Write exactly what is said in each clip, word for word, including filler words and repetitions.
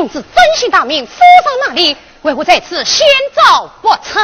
是真姓大名，府上哪里？为何在此闲走不出？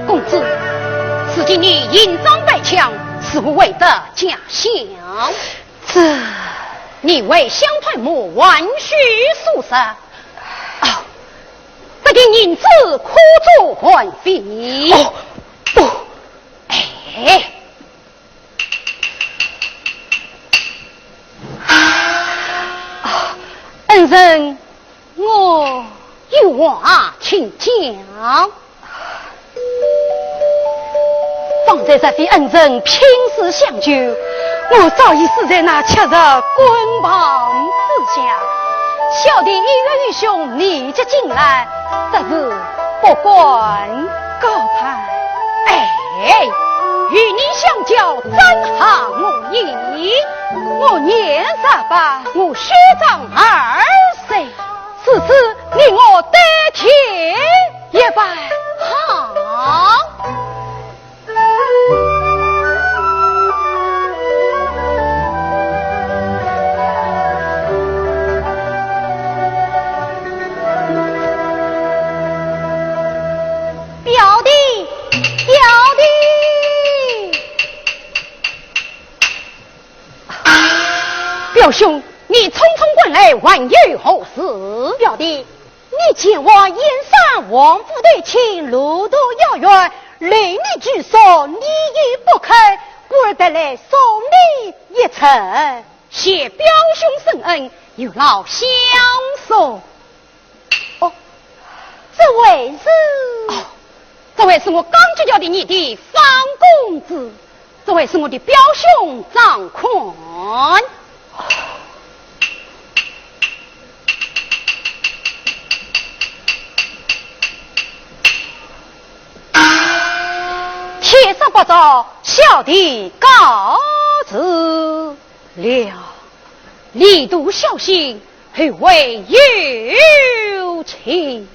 公子，如今你银装白墙，似乎回得家乡。这……你为相派母还须数十。哦，这个银子可作还费？哦，不。哎。 啊，恩人，我……有话请讲。方才这位恩人拼死相救，我早已死在那七十棍棒之下。小弟一月与兄，你及进来， 这是不敢高攀。哎，与你相交，怎合我意？我年十八，我兄长二岁，此事你我代替一拜。好。 表弟，表弟！表兄，你匆匆赶来，还有何事？表弟， 你前往燕山王府投亲，路途遥远，累你拘束，你又不肯，故而特来送你一程。谢表兄深恩，有劳相送。哦，这位是？哦，这位是我刚接见的你的方公子。 这位是我的表兄张宽。天色不早，小弟告辞了。旅途小心，后会有期。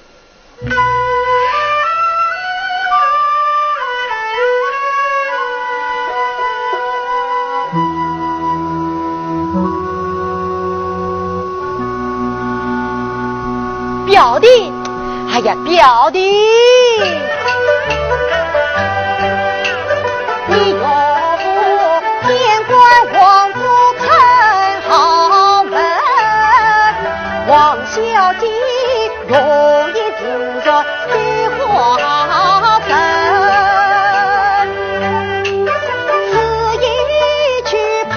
表弟，哎呀，表弟！王小姐容颜尽染水花深，只因去攀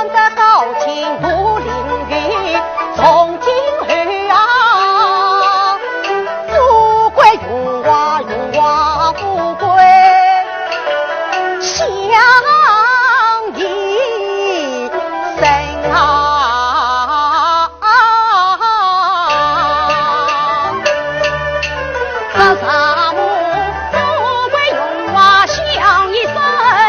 得高清不灵云，从今后啊，富贵荣华荣华富贵，想一生啊。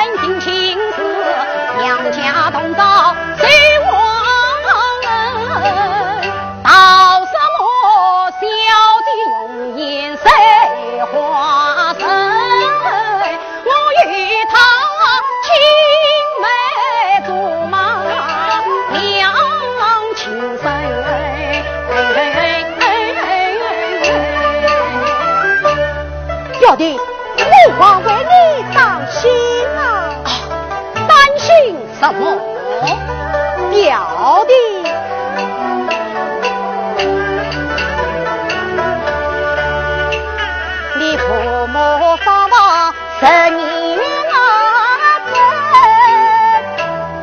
表弟，我还为你担心啊。担心什么？表弟，你父母双亡 十年啊，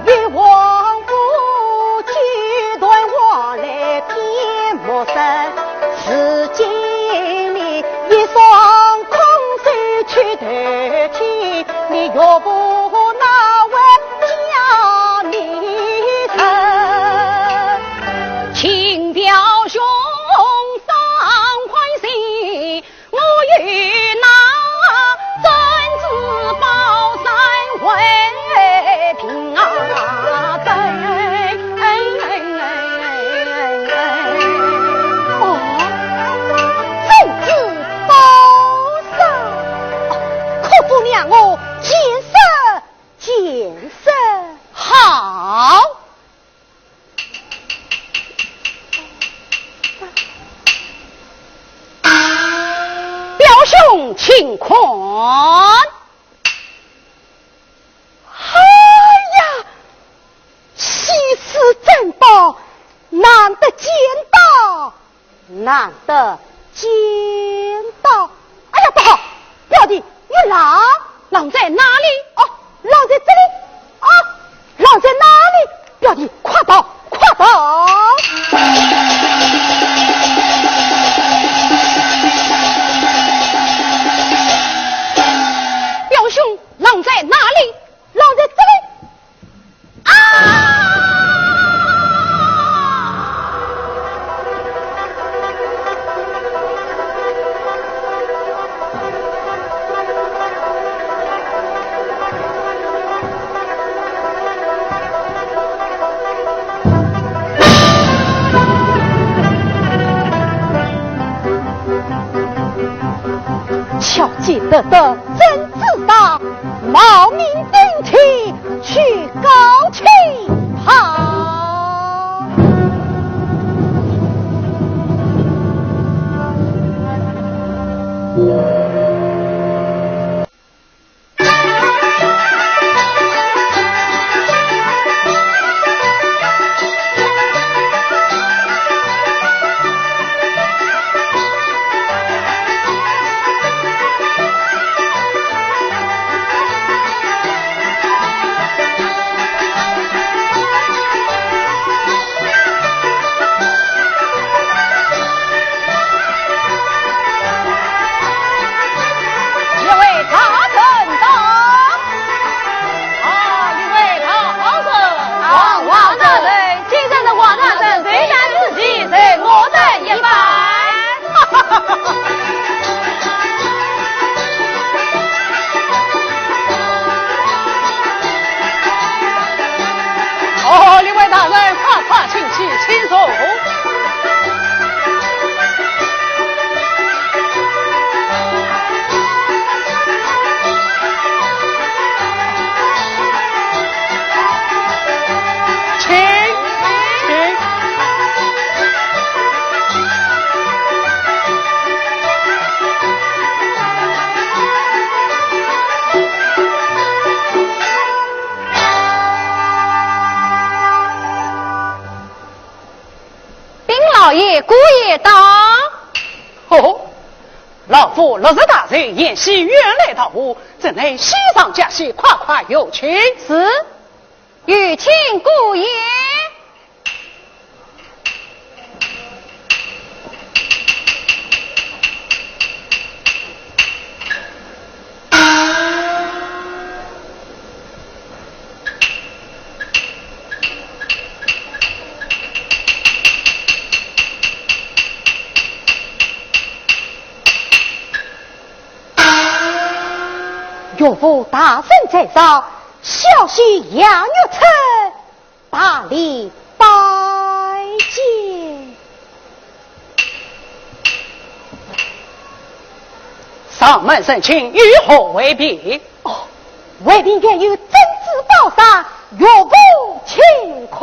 与王府举断往来变陌生。如今你一双空手去投天，你岳父那位家里人？请表兄放宽心， 我与那镇子包山为凭啊证。哦，镇子包山，哦，可否让我见识见识？好。 表兄请看。哎呀，稀世珍宝，难得见到，难得见到。哎呀，不好，表弟， 有狼！狼在哪里？哦，狼在这里！啊，狼在哪里？表弟，快跑，快跑！表兄，狼在哪里？狼在这里！ 啊！巧计得得，真自大，冒名顶替， 去告清好。爷，姑爷到。哦，老夫陆氏大人沿溪远来到此，怎奈喜上加喜，快快有请。是，有请姑爷。 岳父大人在上，小婿杨玉春 大礼拜见。上门成亲，有何贵宾？哦，贵宾原有珍珠宝扇，岳父请看。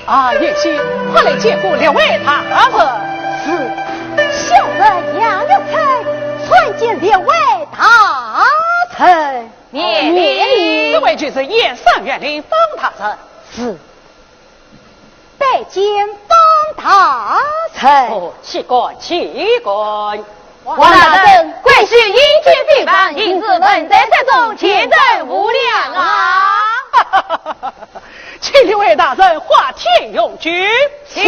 啊，贤婿，快来见过列位大人。是，小人杨玉春参见列位大人。免礼。这位就是燕山县令方大人。是。 拜见方大人。哦，岂敢，岂敢。王大人，贵姓，隐居何方，今日问罪在重，前程无量啊。请列位大人花厅用酒。请。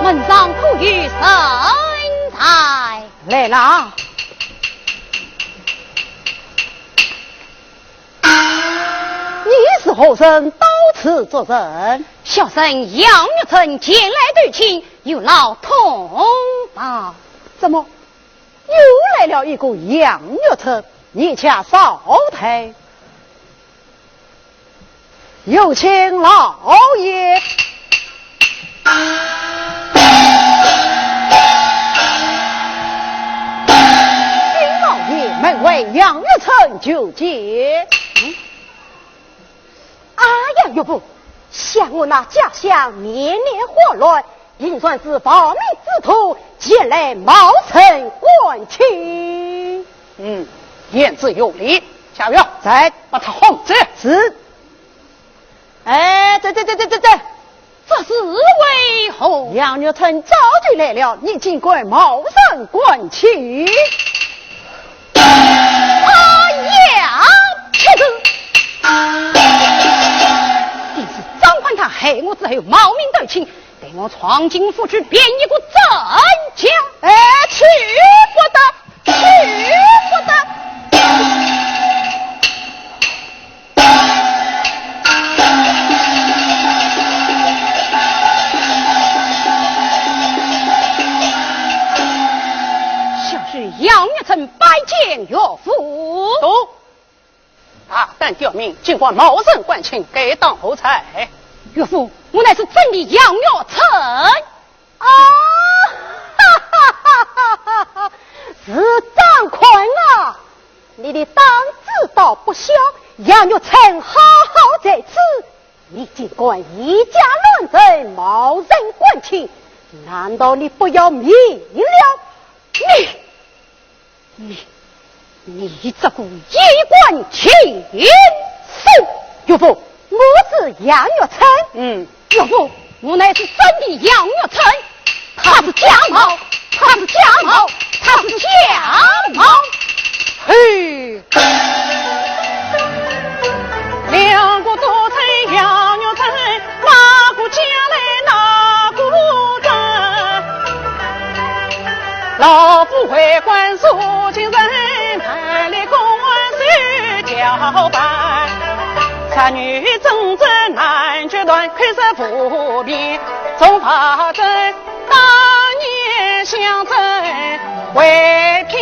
门上可有人在？来了。 你是何人？到此作甚？小生杨玉春前来投亲，有劳通报。怎么，又来了一个杨玉春？你且稍待。有请老爷。 禀老爷，门外杨玉春求见。嗯？哎呀，岳父，想我那家乡年年祸乱，因算是亡命之徒，前来冒认官亲。嗯，言之有理。家院。在。把他轰出。是。 哎，这这这这这这，这是为何？杨玉春早就来了，你竟敢冒认官亲？哎呀，这个，定是张欢他害我之后冒名投亲，待我闯进府去辨一个真假。哎，去不得，去不得。 小婿杨玉春拜见岳父。唷，大胆刁民，竟敢冒认官亲，该当何罪？岳父，我乃是真的杨玉春。 啊，哈哈杨玉春好好在此，你竟敢以假乱真，冒认官亲，难道你不要命了？你，你，你这个衣冠禽兽！岳父，我是杨玉春。嗯。岳父，我乃是真的杨玉春。 他是假冒，他是假冒，他是假冒。嘿，两个都在杨玉春，哪个假来哪个真？老夫为官受尽人，办理公案是叫办。 才女正直难决断，口舌无凭总法证，当年相争为凭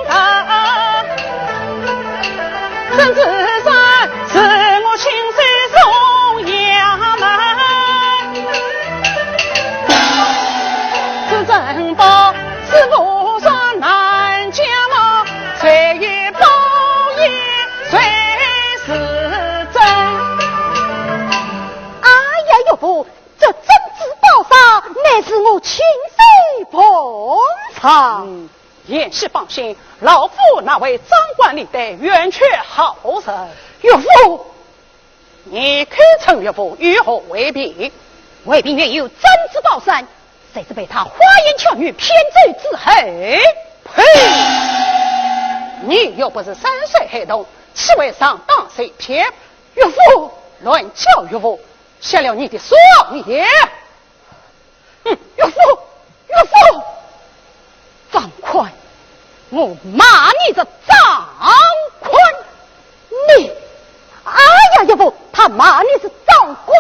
证。真子说是我亲手送衙门，是真包是无双难讲了，谁也包也 谁是真？哎呀，岳父，这珍珠宝扇乃是我亲手奉上。嗯，贤婿放心，老夫那位掌管吏带，圆缺好人。岳父，你口称岳父，与何为凭？为凭原有珍珠宝扇，谁知被他花言巧语骗走之后，呸！你又不是三岁孩童，岂会上当受骗？ 岳父，乱叫岳父，瞎了你的双眼。嗯，岳父，岳父，张宽，我骂你这张宽，你，哎呀，岳父，他骂你是张官。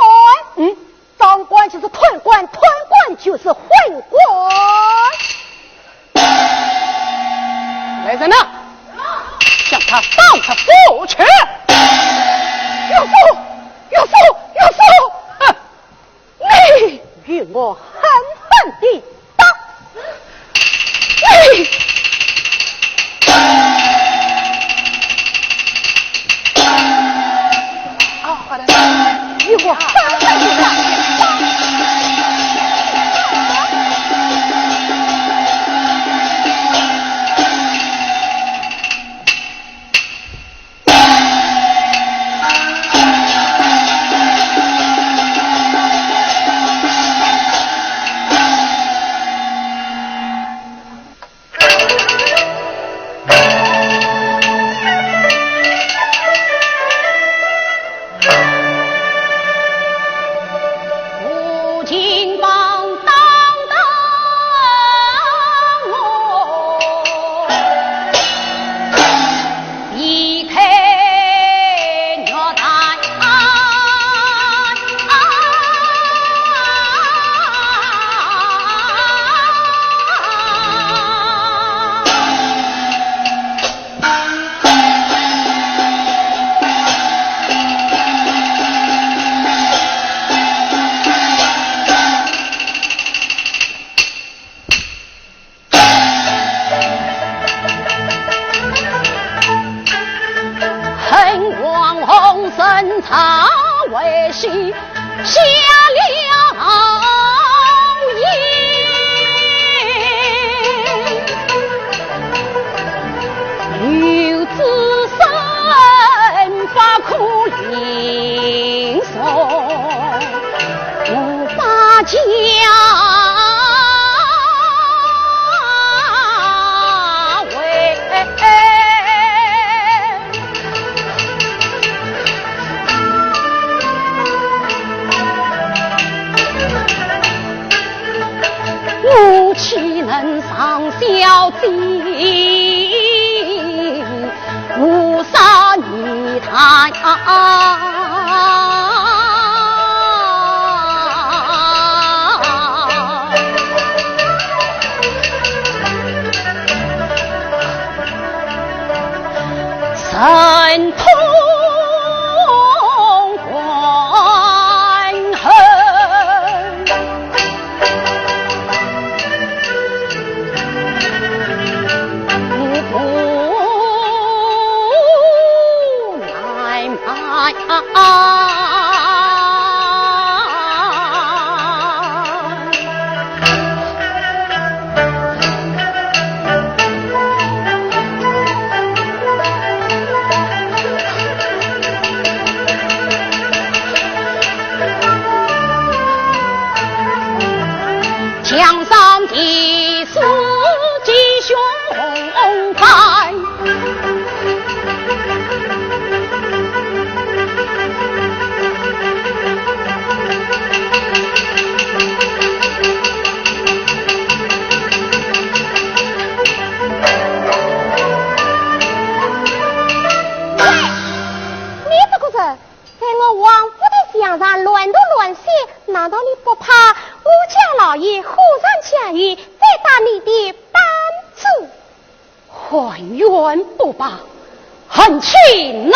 嗯，张官就是贪官，贪官就是昏官。来人呐，将他打出府去。岳父， 岳父，岳父，啊，你与我狠狠地打！你，啊，好的。与我狠狠地打！恨王洪顺曹魏氏，下了言，留子孙不可另送。 我把家为，我岂能上小姐？ 无杀女太。神通官恨。 我不难一世吉凶犯。你这个人，在我王府的墙上乱涂乱写，难道你不怕我家老爷火上加油，再打你的板子？含冤不报，恨气难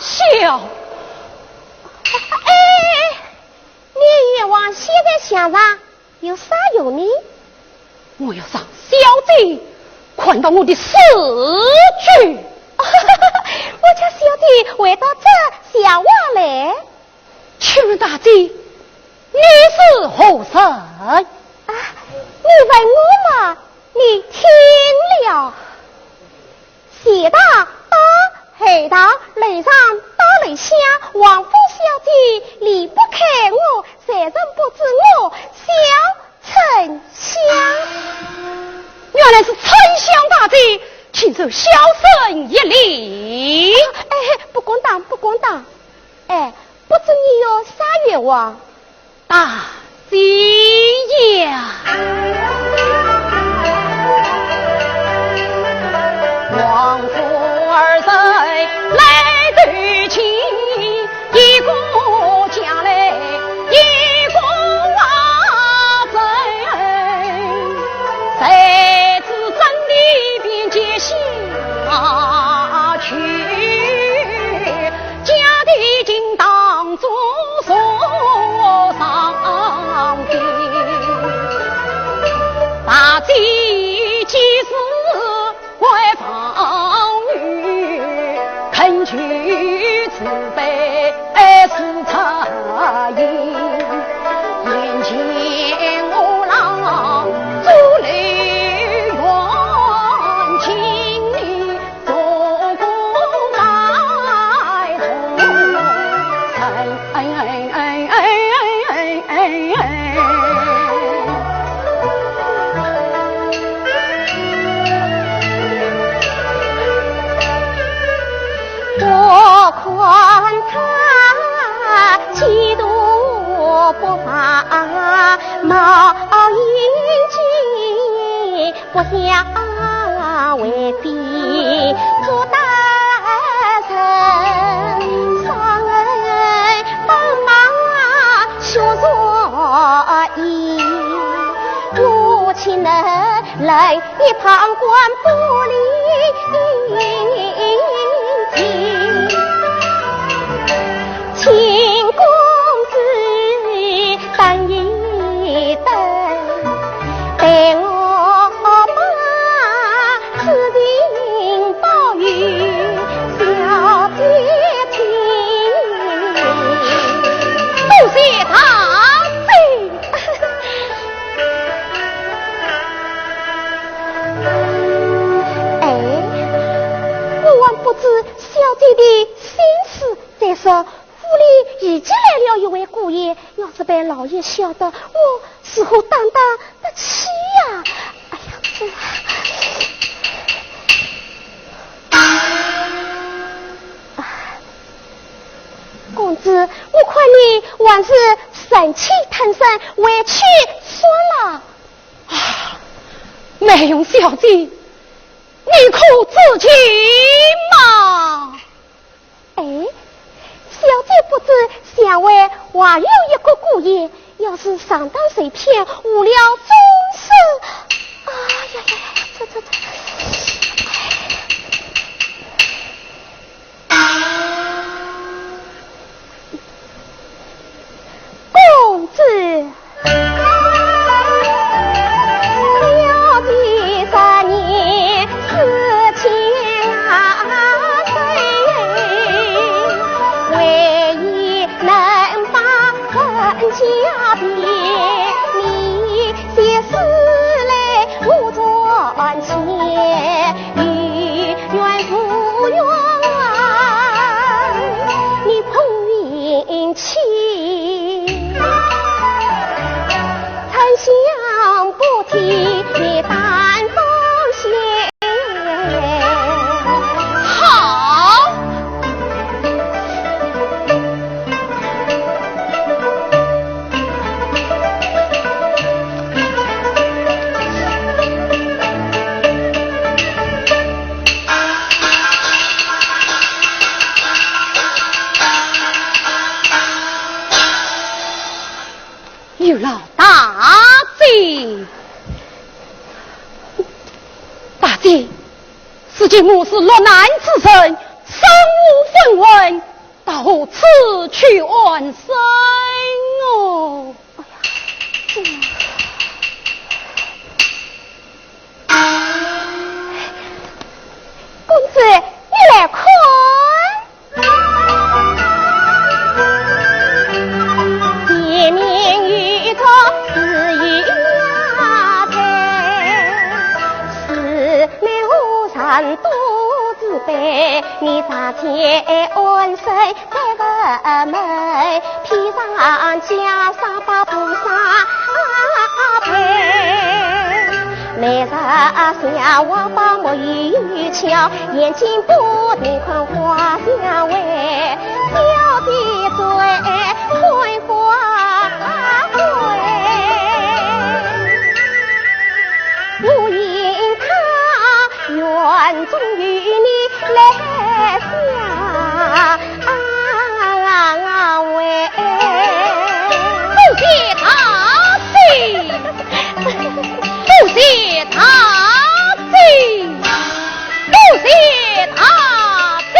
消。哎，你冤枉写在墙上， 有啥用呢？我要让小姐看到我的死状。我家小姐会到这笑话来？请问大姐，你是何人？啊，你问我嘛，你听了。 前堂到后堂，楼上到楼下，王府小姐离不开我，谁人不知我小春香？原来是春香大姐，请受小生一礼。哎，不敢当，不敢当。哎，不知你有啥冤枉？ 大姐呀。王府二人来投亲，一个嫁来一个外走，谁知真的便见下去。 家的情当中说上的，大姐既是贵房女，恳求慈悲是差矣。眼前我郎做楼员，请你 我看他气度不凡，貌英俊， 不像为非做大人，伤人帮忙学说艺，我岂能冷眼旁观不领情？ 请公子等一等，待我把此情报与小姐听。多谢大姐。哎，我还不知小姐的心思。 再说，府里已经来了一位姑爷，要是被老爷晓得，我如何担当得起呀？哎呀，这……啊，公子，我看你还是忍气吞声，回去算了。啊，梅荣小姐，你可知情吗？ 哎，小姐不知墙外还有一个姑爷，要是上当受骗，误了终身。哎呀呀呀，这这这！公子。姐，如今我是落难之人，身无分文，到何处去安身哦？公子，你来看。 前面有座紫云霞台，四面和尚多慈悲，你上前安身再入门，披上袈裟把菩萨陪。 眉上香花把木鱼敲，眼睛不停看花香味，小姐最欢花会。我因他愿中与你来相 啊喂！多谢大姐，多谢大姐，多谢大姐。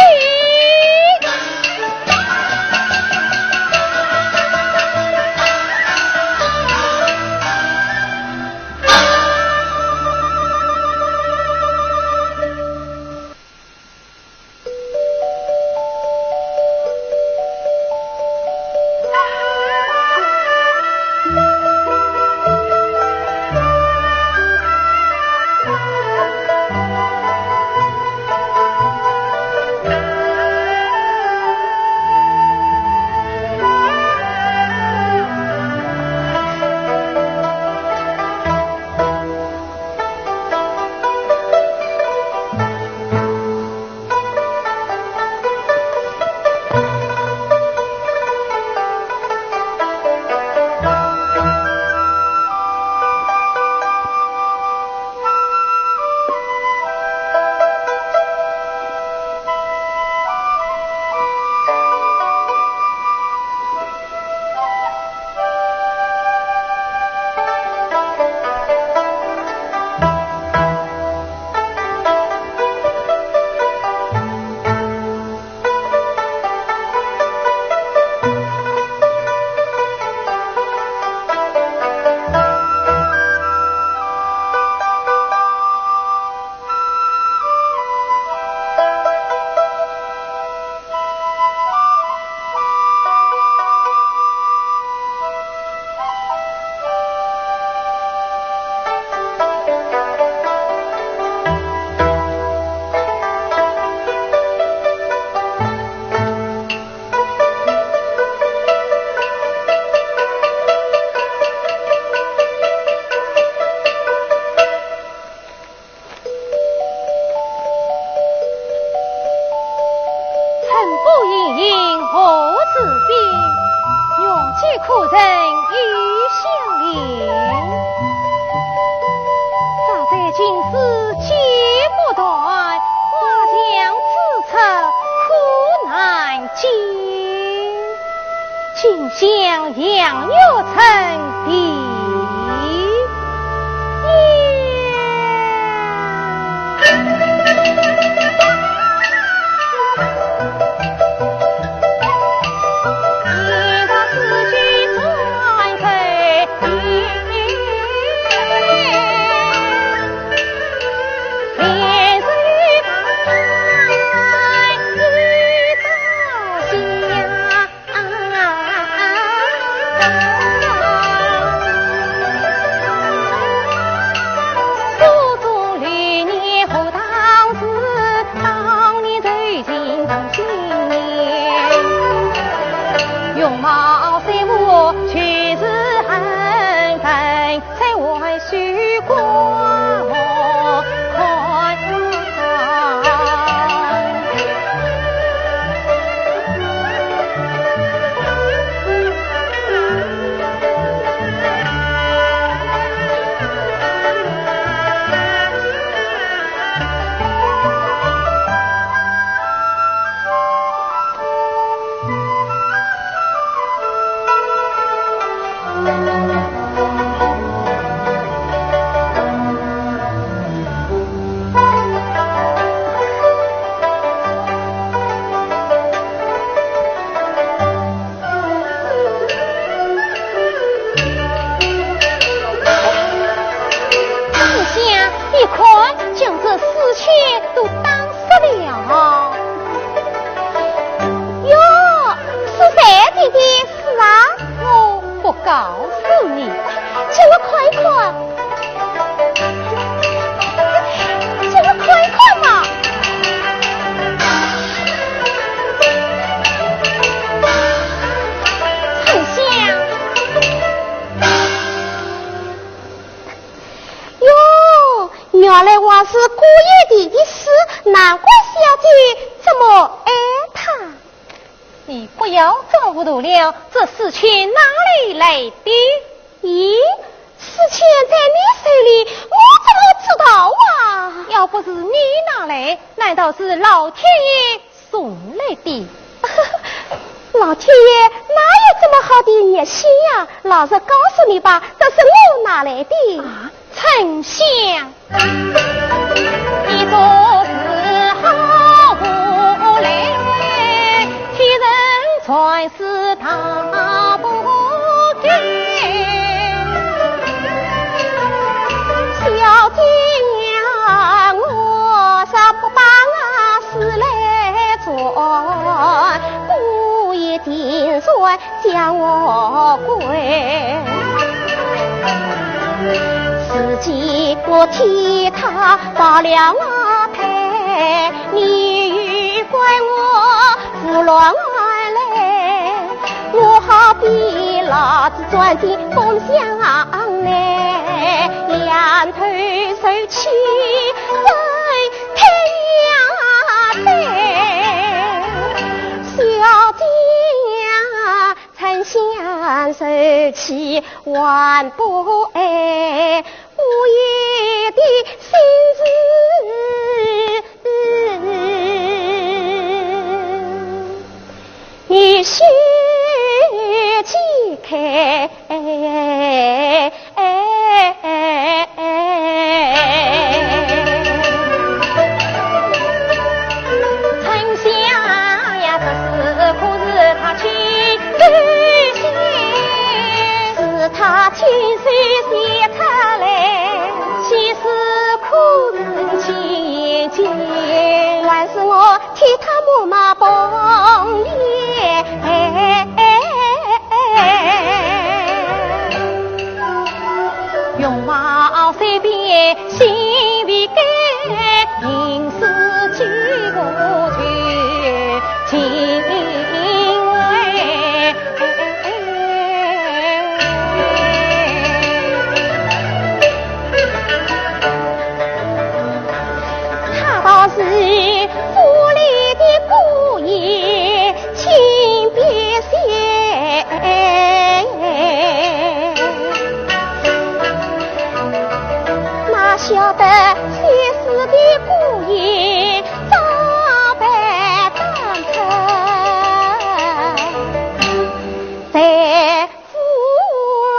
春风隐隐河之滨，月季柯人语相怜。早知今是解不断，花墙此处可难 今，今向杨玉成提一看，将这诗签都打湿了。哟，是谁的诗啊？我不告诉你。给我看一看，给我看一看嘛。沉香。 哟，原来还是顾烨的诗，难怪小姐这么爱他。你不要装糊涂了，这诗签哪里来的？咦，诗签在你手里，我怎么知道啊？要不是你拿来，难道是老天爷 送来的。老天爷哪有这么好的热心呀？老实告诉你吧，这是我拿来的。啊，沉香！你做事好无赖，替人传诗大不敬。小姐呀，我是不把 事来做，故意定然将我关。自己我替他报了啊，你又怪我胡乱来。我好比老子钻进风箱内，仰头受气，真 太阳的小姐呀，沉香受气还不爱，不义的心事，你休去开。 哎，哎，哎，哎。沉香呀，这是可是他亲手写，是他亲手写出来，岂是可人亲眼见？还是我 替他抹抹红脸。容貌虽白，心未改，吟诗举我就尽为。 他倒是府里的姑爷，请别嫌。哪晓得写诗的姑爷早被打退，在 府外，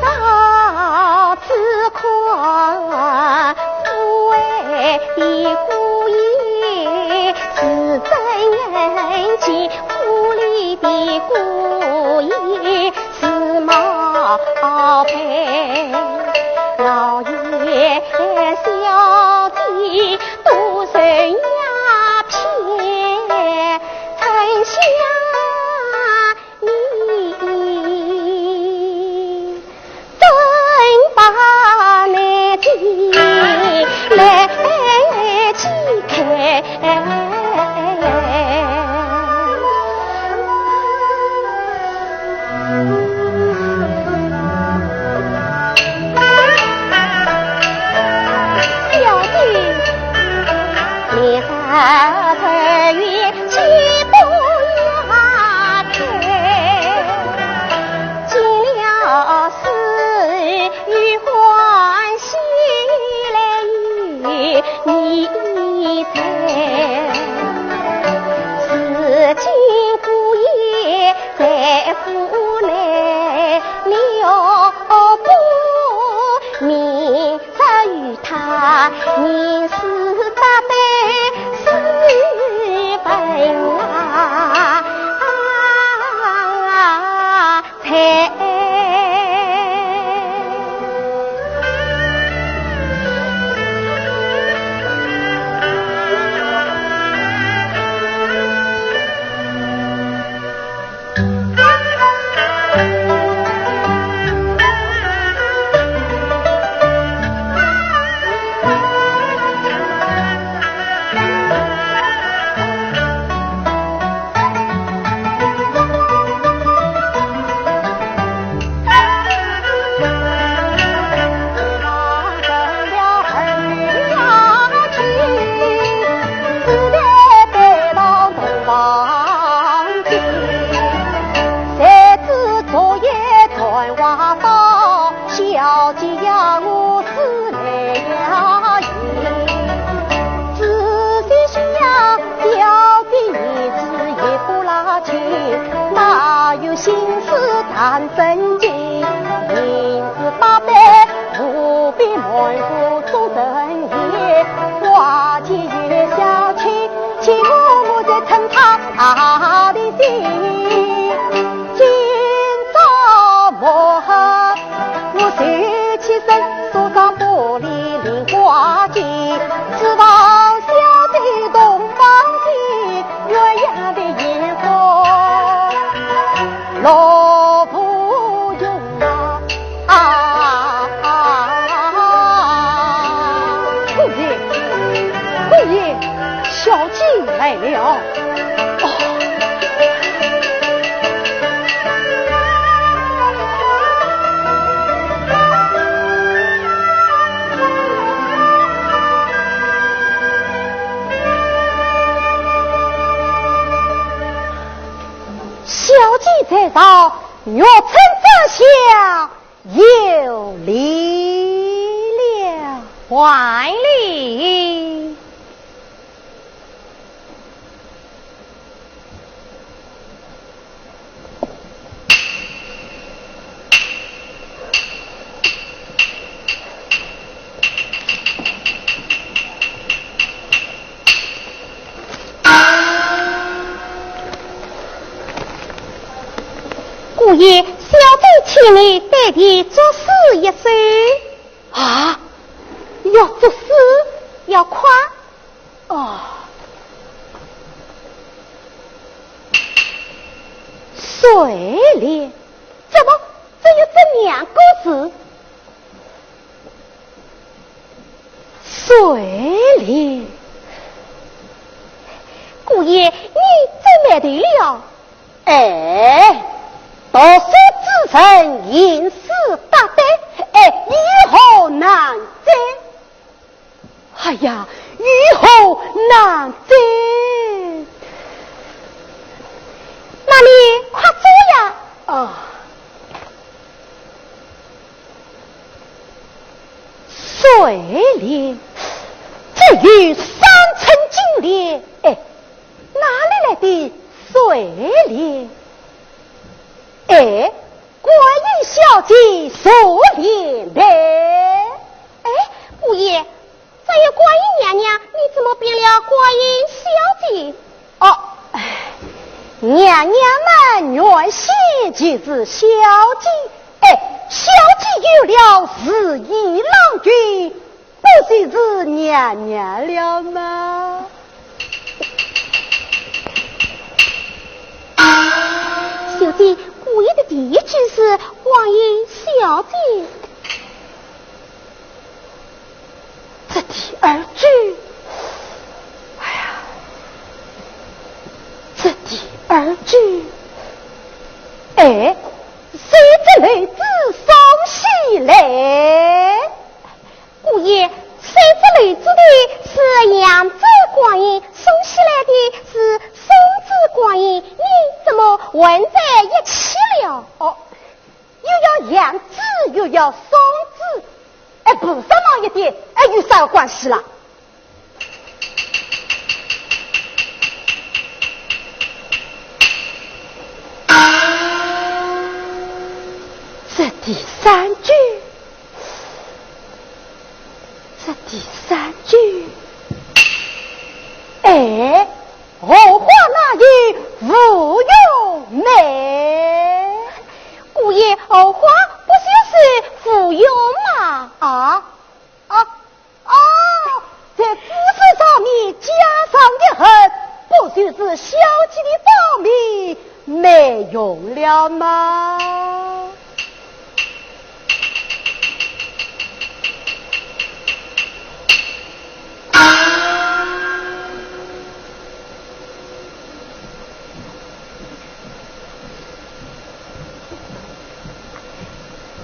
到此看府外的姑爷是怎样见，府里的姑爷 是毛病，老爷小姐都受鸦片，沉香你怎把你的来解开？ 小姐，你和这一切都要开，尽了事与欢喜来与你在。如今姑爷 在府内，你又不明着与他，你是大胆是笨啊，才真金银子八百，无比满腹总盛宴。花前月下卿卿我我在称他的心。今朝我和我随起身，坐上玻璃莲花间，只望小姐同房间，鸳鸯的烟火。 老不用啊！啊！姑爷，姑爷，小姐来了。哦。小姐在上， 玉宸在下，有礼了。还礼。姑爷，小姐请你代题作诗一首。啊，要作诗，要快。哦，睡莲，怎么只有这两个字？ 睡莲。姑爷，你皱眉头了。哎，读书之人，吟诗答对，哎，有何难哉？哎呀，有何难哉？那你快坐呀。啊。 睡莲，只有三寸金莲，哎，哪里来的睡莲？哎，观音小姐坐莲台。哎，姑爷， 这有观音娘娘，你怎么变了观音小姐？哦，哎，娘娘嘛，原先就是小姐。哎，小姐有了如意郎君，不就是娘娘了吗？小姐，姑爷的第一句是观音小姐。 这第二句，哎呀，这第二句，哎，谁知楼主送喜来？姑爷，谁知楼主的是娘子观音，送喜来的是送子观音，你怎么混在一起了？哦， 又要娘子，又要送子，哎，菩萨忙一点，哎，有啥关系啦？这第三句，这第三句，哎， 荷花哪有芙蓉美？姑爷，荷花不就是芙蓉吗？啊？啊？哦，在姑爷上面加上一横，不就是小姐的芳名没用了吗？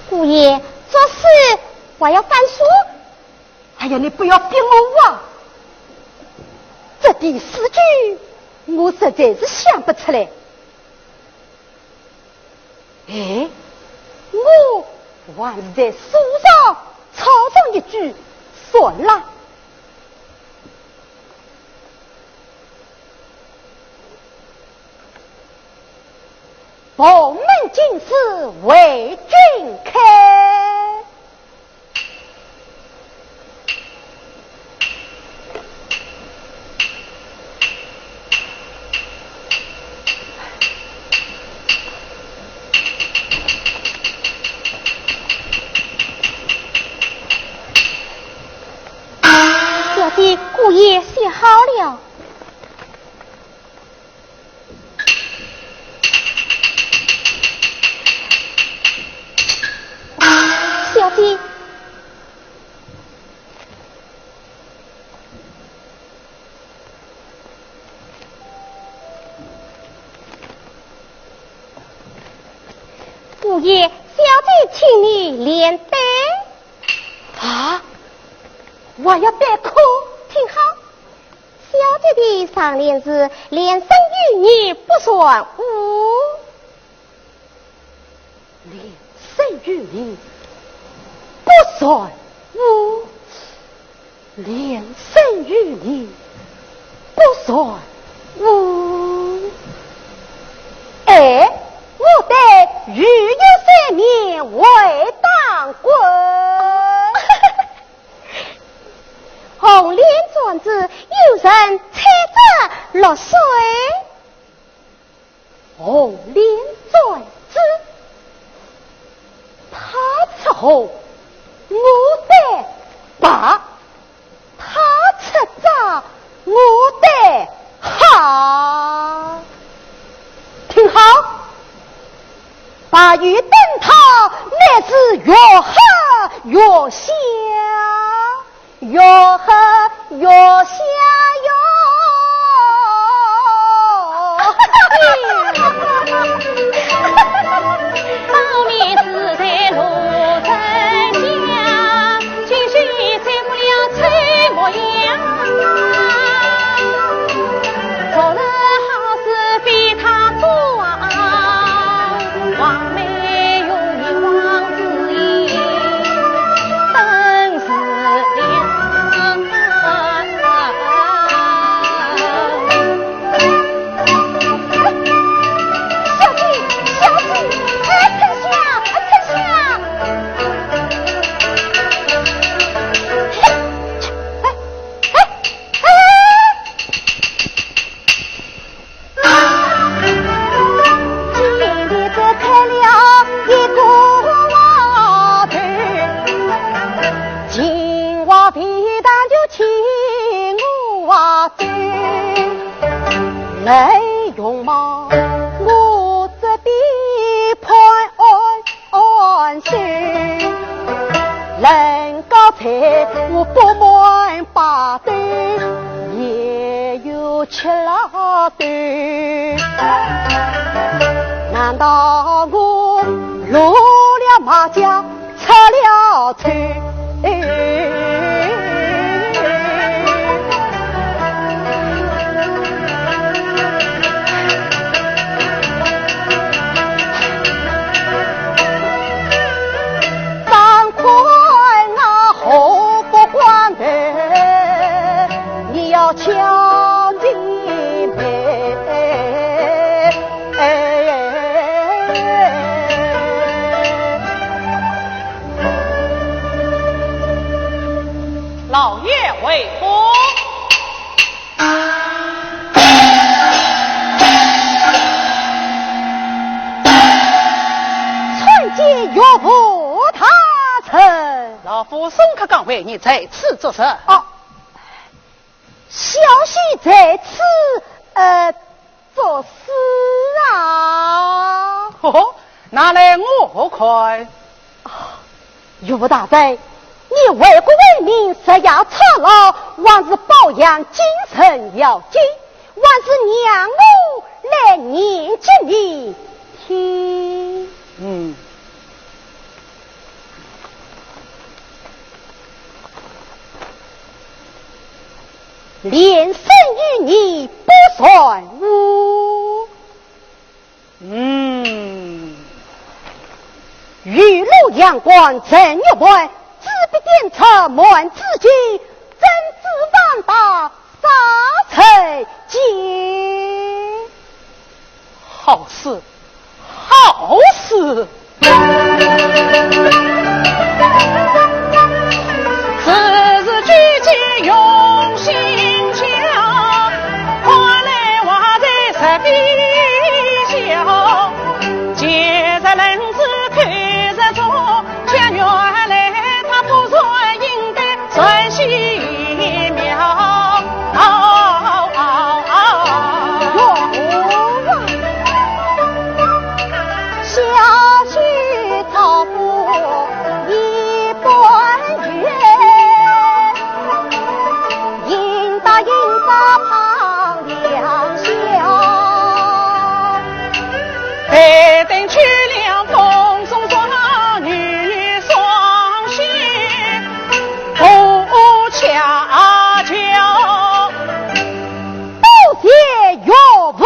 姑爷，作诗还要翻书？哎呀，你不要逼我啊！这第四句我实在是想不出来。哎，我还是在书上抄上一句算了。 蓬门进士为君开。小姐，姑爷写好了。 小姐，姑爷，小姐请你联对。啊，我要对联。听好，小姐的上联是“连生与你不算无”。 连生与你不算无，连生与你不算无。哎，我对“与”有三年为当滚。红莲转子，有人猜着落水。 红莲转子，他出红，我对白，他出早，我对好。听好，白玉灯塔乃是越黑越香。 越黑越香哟。当年住在罗城巷，就是最不了丑模样。昨日好事被他做啊，王美容颜王子英，本是良。 小姐，小姐，哎，春香，哎，春香。哎，哎，哎。今天只开了一个花头，金花皮蛋就请我走。 来容貌，我这边判案安身，人高才我不满八斗，也有七老头。难道我落了马脚？ 出了丑。张宽啊，后不关的，你要叫你妹。 老爷回府。参见岳父大人。老夫送客赶回，你在此做甚？哦，小婿在此，呃， 做事啊。哦，拿来我看。啊，岳父大人，你为国为民，日夜操劳，还是保养精神要紧，还是让我来念给你听。嗯。 连生与你不算无。嗯。雨露阳光成月半，纸笔砚擦满纸巾，珍珠万把啥人见？ 好诗，好好事。 多谢岳父。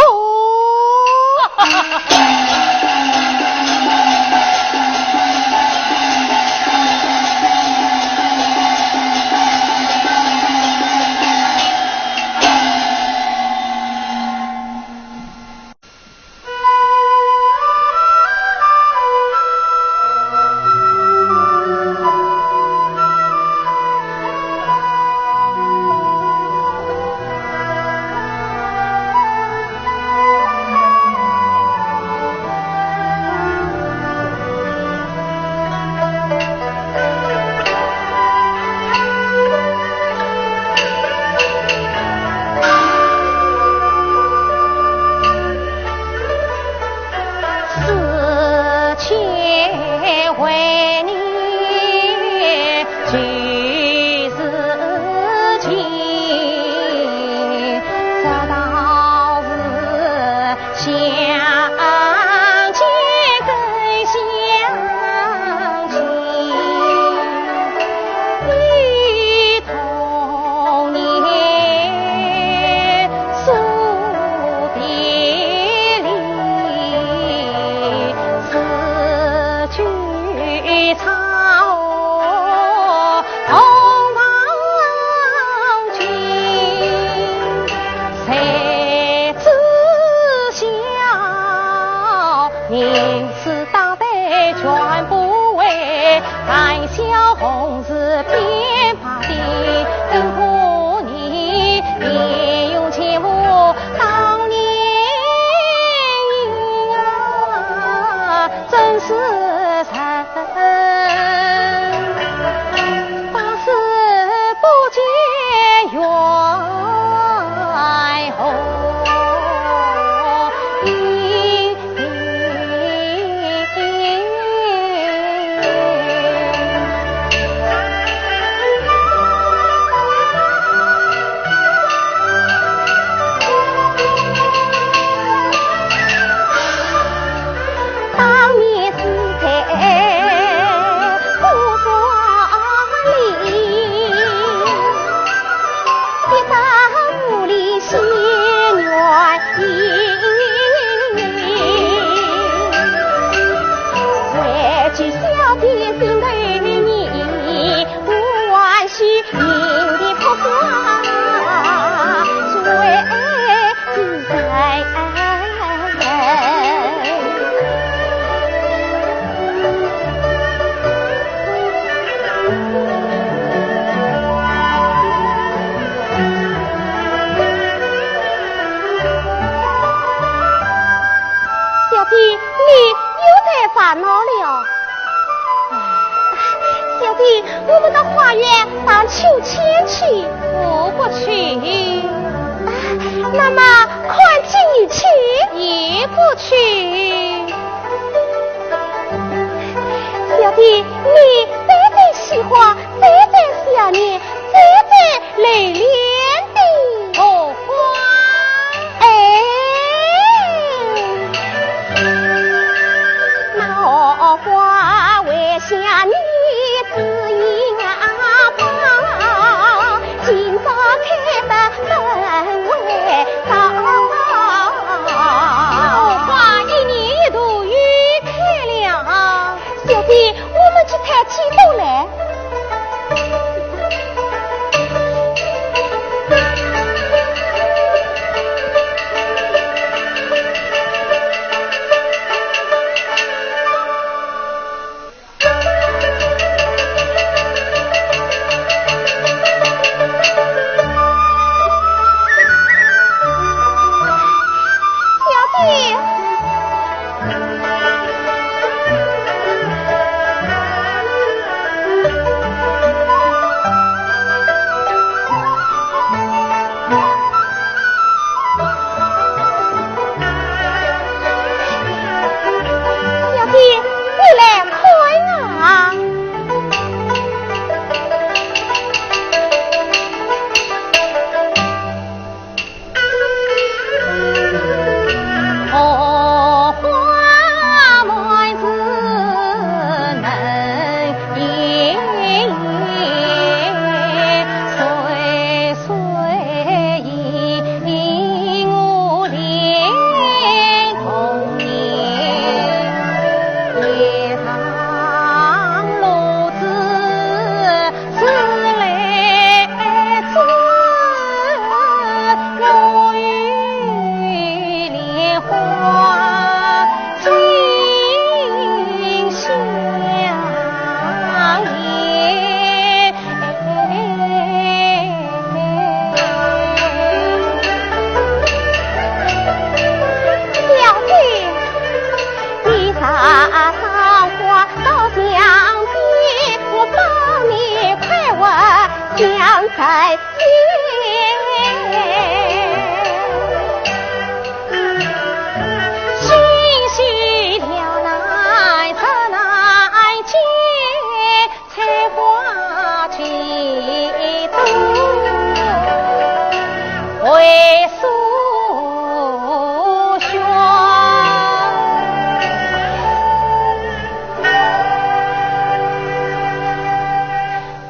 小姐，你又在烦恼了。小姐，我们到花园荡秋千去。我不去。那么看京剧去？也不去。小姐，你最最喜欢，最最想念，最最 留恋的荷花。哎。荷花一年一度又开了。 小姐，我们去采几朵来。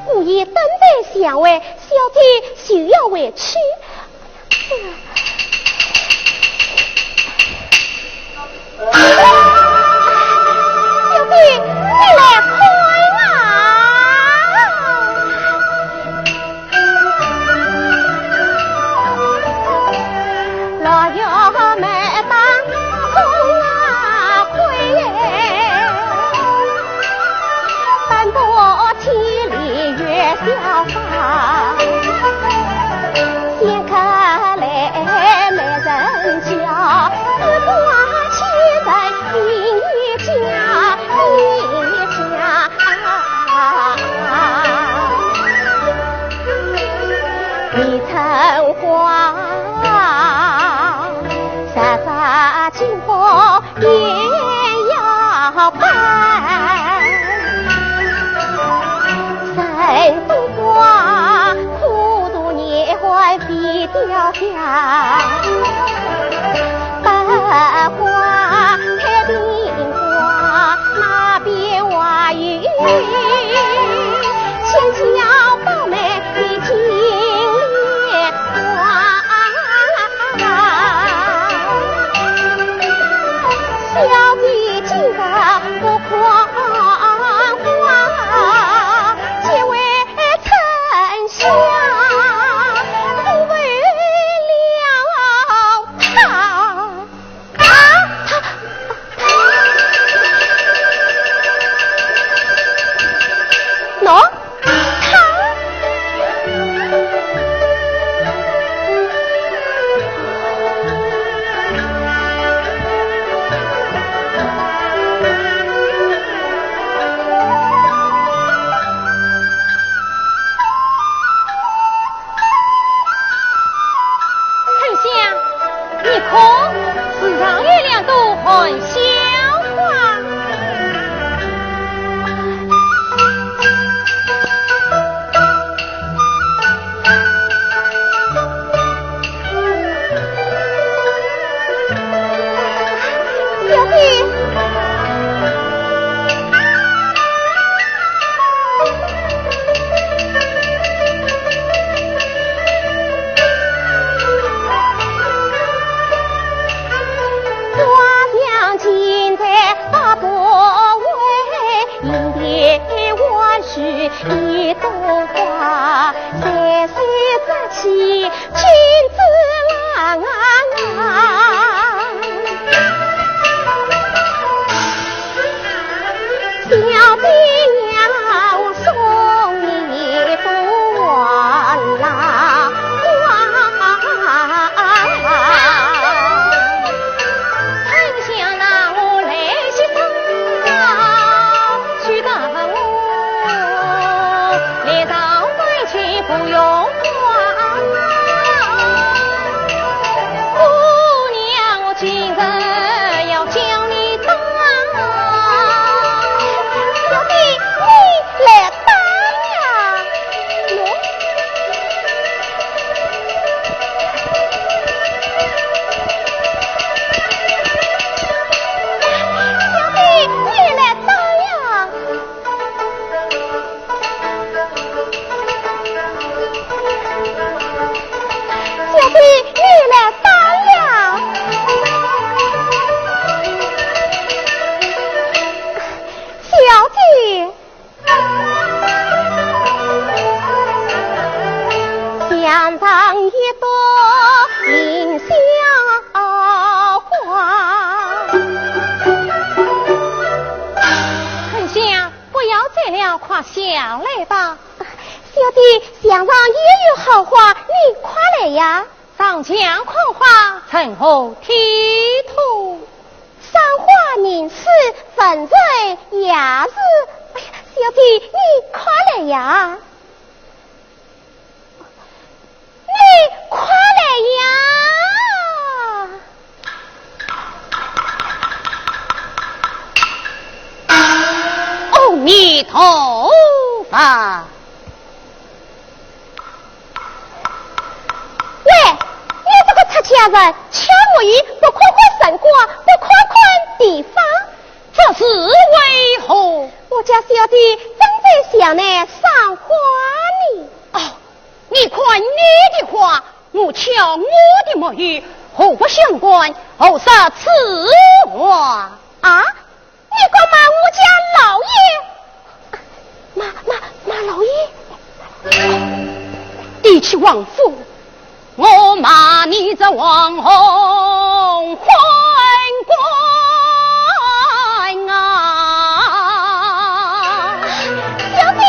姑爷等待相会，小姐就要回去。 小姐，你来看啊！不要站了，快下来吧。小姐，墙上也有好画，你快来呀。上墙看画，成何体统？赏花吟诗，文人雅士。哎呀，小姐，你快来呀。头发。喂，你这个出家人，敲木鱼不看看辰光，不看看地方，这是为何？我家小姐正在向你赏花呢。哦，你看你的花，我敲我的木鱼，互不相关，何说此话？啊？ 你敢骂我家老爷？骂，骂，骂老爷？提起王府，我骂你这王侯昏官啊！小姐，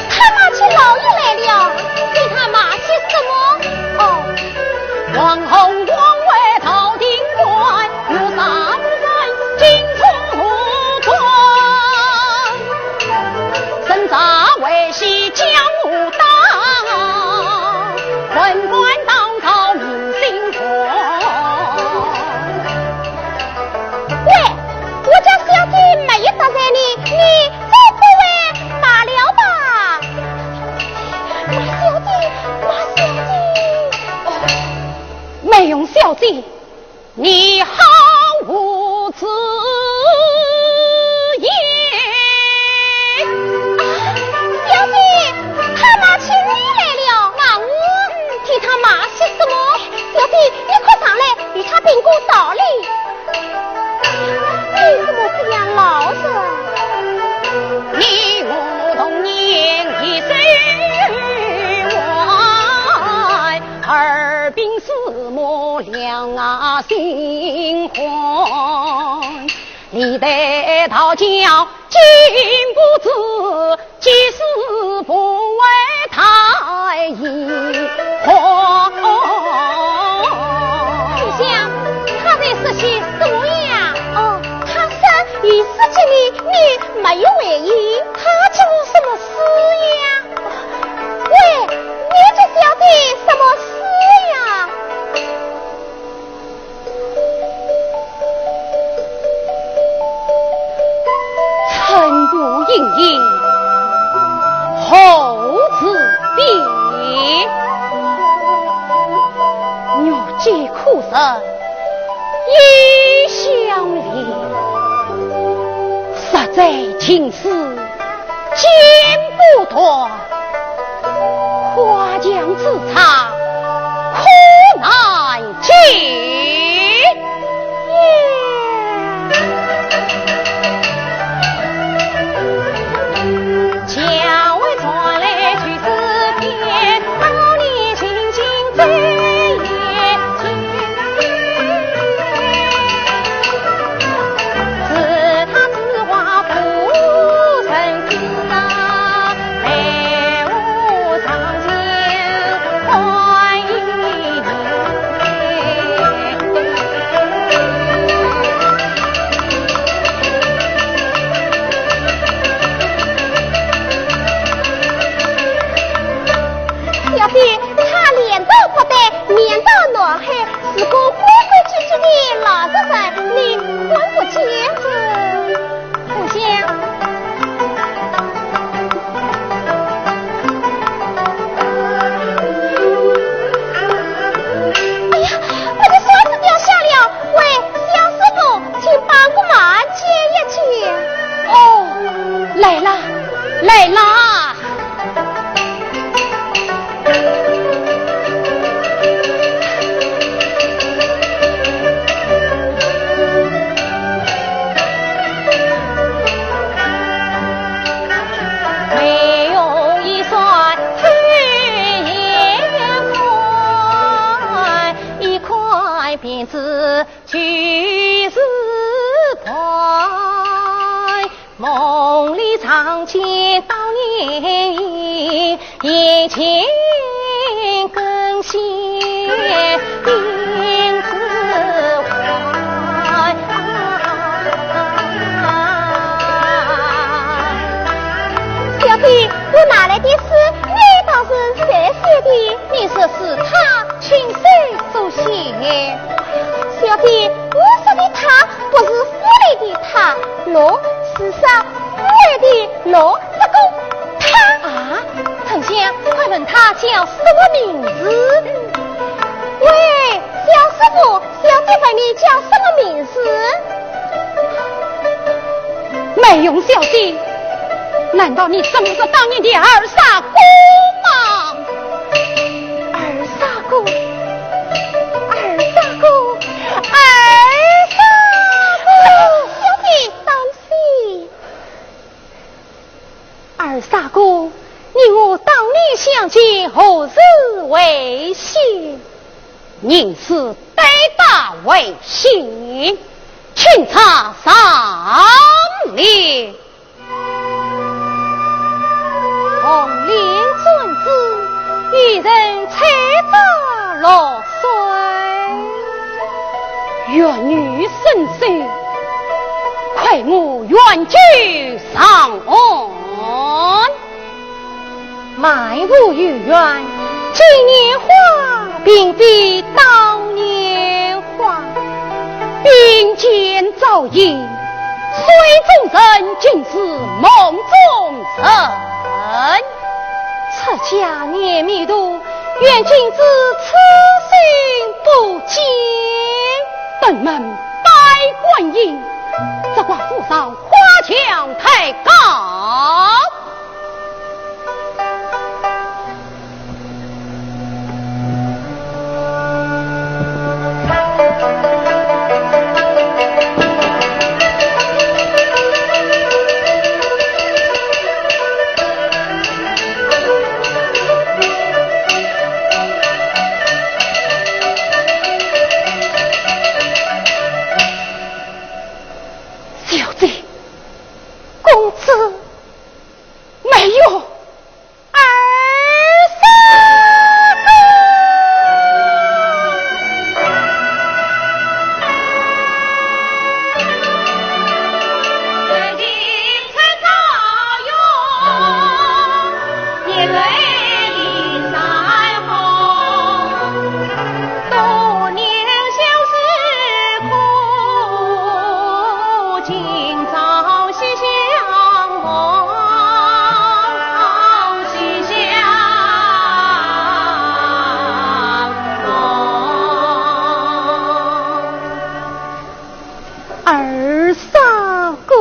他骂起老爷来了，你看骂些什么？哦，王侯王位到定官， 我杀不人，尽忠不断。人渣为戏将我打，文官当朝明星官。喂，我家小姐没有得罪你，你再不会骂了吧？马小姐，马小姐。哦，没用，小姐。 你好无知也。啊，小姐，他骂起你来了。骂我？替他骂些什么？小姐，你快上来，与他评个道理。你怎么这样老实？你我同年一岁完， 耳鬓厮磨两心欢。历代道教禁不住，几时不为太医欢。秋香，他在说些什么呀？哦，他说有事给你，你没有回应，他做什么事呀？ 喂，你这小姐什么事呀？春风隐隐，后自别。月既苦深，夜相连。实在情事 剪不断，花墙之差，可难解也。小姐，他脸上不对，面上难看，是个规规矩矩的老实人，你看不见的。秋香。哎呀，我的扇子掉下了，喂，小师傅，请帮个忙，捡一捡。哦，来啦，来啦。 小姐，我拿来的诗，你倒是谁写的？你说是他亲手所写。小姐，我说的他不是夫人的他，喏，是说夫人的喏。小姐，难道你认不得当年的二傻哥吗？二傻哥，二傻哥，二傻哥！小姐，当心！二傻哥，你我当年相见，何时回信？ 人是对答回信，请查上联。红绫转枝，伊人采摘落水。愿你生死，快我远走长安。 漫步游园，今年花，并非当年花。并肩照影，水中人，竟是梦中人。出家年未度，愿君知此心不坚。登门拜观音，只怪府上花墙太高。 小姐，公子没有。 二三个。二三个。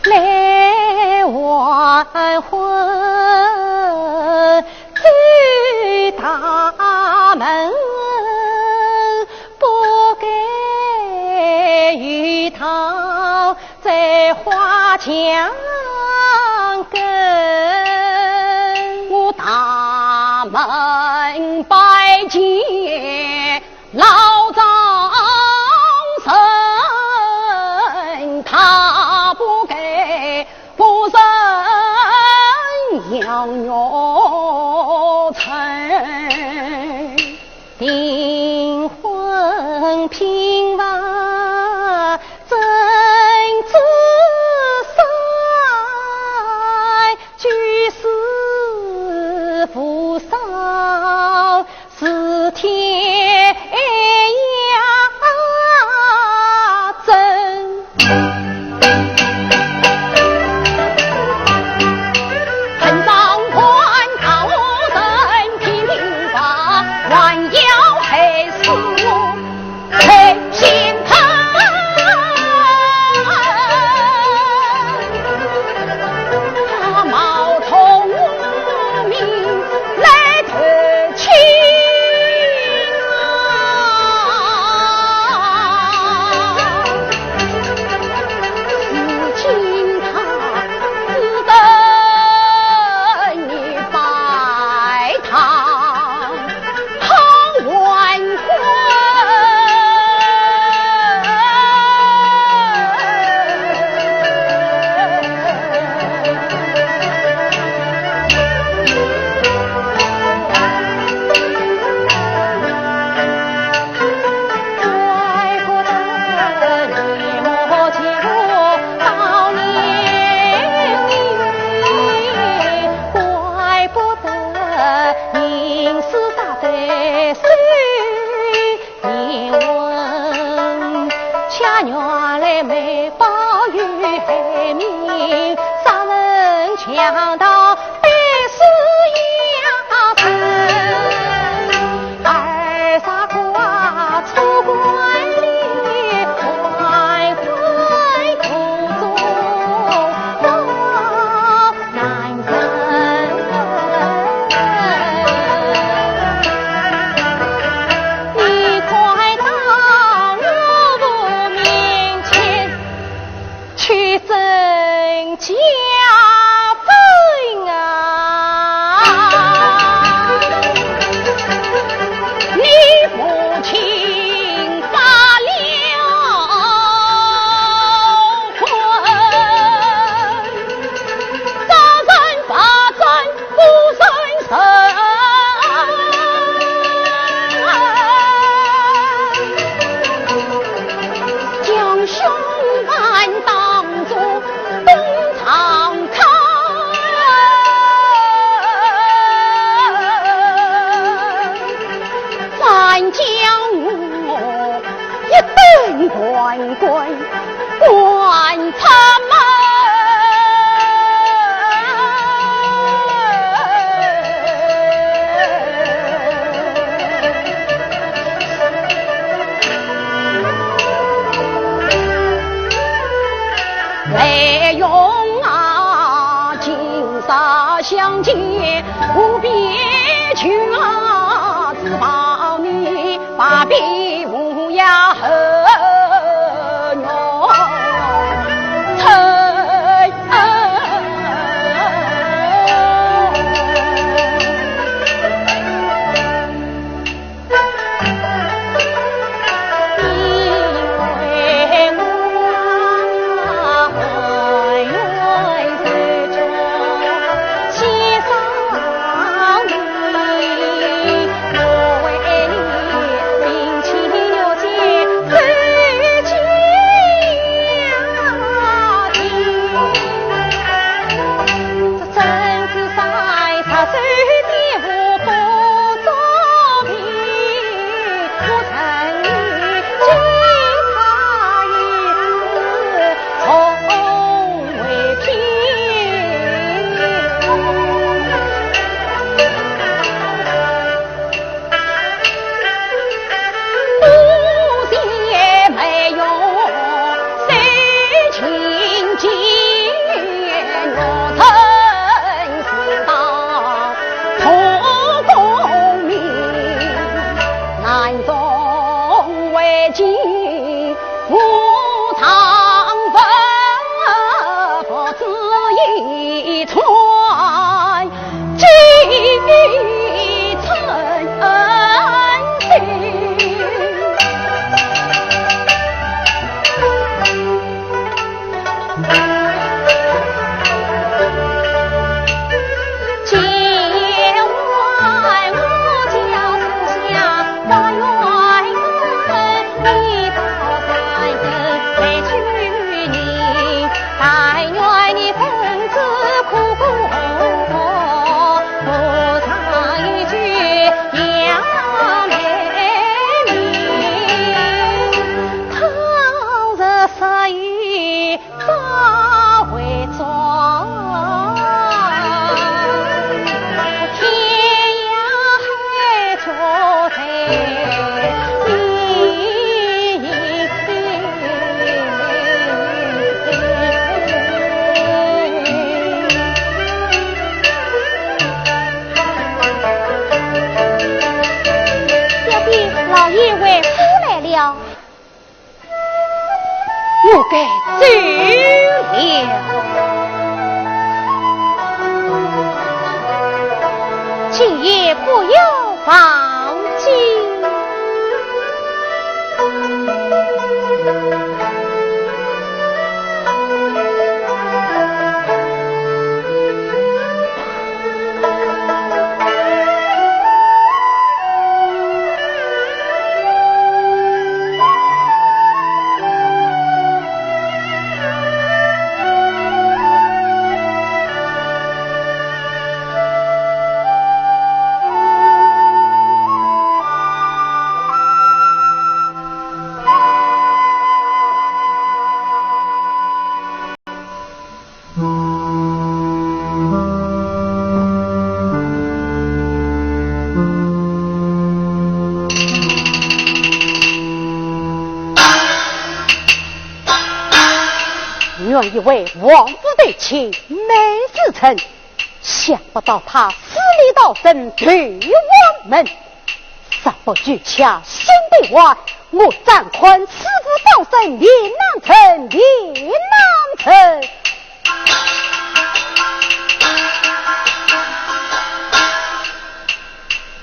来还魂，走大门，不该遇到在花墙根。我大门拜见 老丈人，他不该不认杨玉春。订婚聘房怎知山，居士扶少 是天原来梅宝有名，杀人强盗必死也是。二傻瓜出关里，关关途中。 男人，你快到我父面前去见家分啊！你父亲发了昏， 杀人犯不认人，将凶犯当作东床看。 反将我一顿乱棍，棍出门。为用啊，今朝相见， 不必去啊，只望你把笔无呀和我吹。 小姐，老爷回府来了。 我该走了。今夜不要忘记。原以为王府定亲美事成，想不到他死里逃生投王门。若不救驾孙德华，我怎敢死里逃生，难成，难成。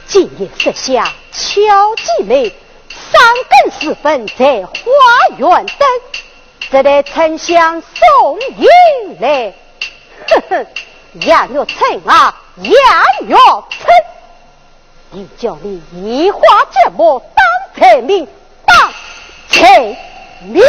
今夜设下敲鸡谜，三更时分在花园等，只待丞相送信来。呵呵，杨玉春啊，杨玉春，你叫你移花接木当才名，当才名。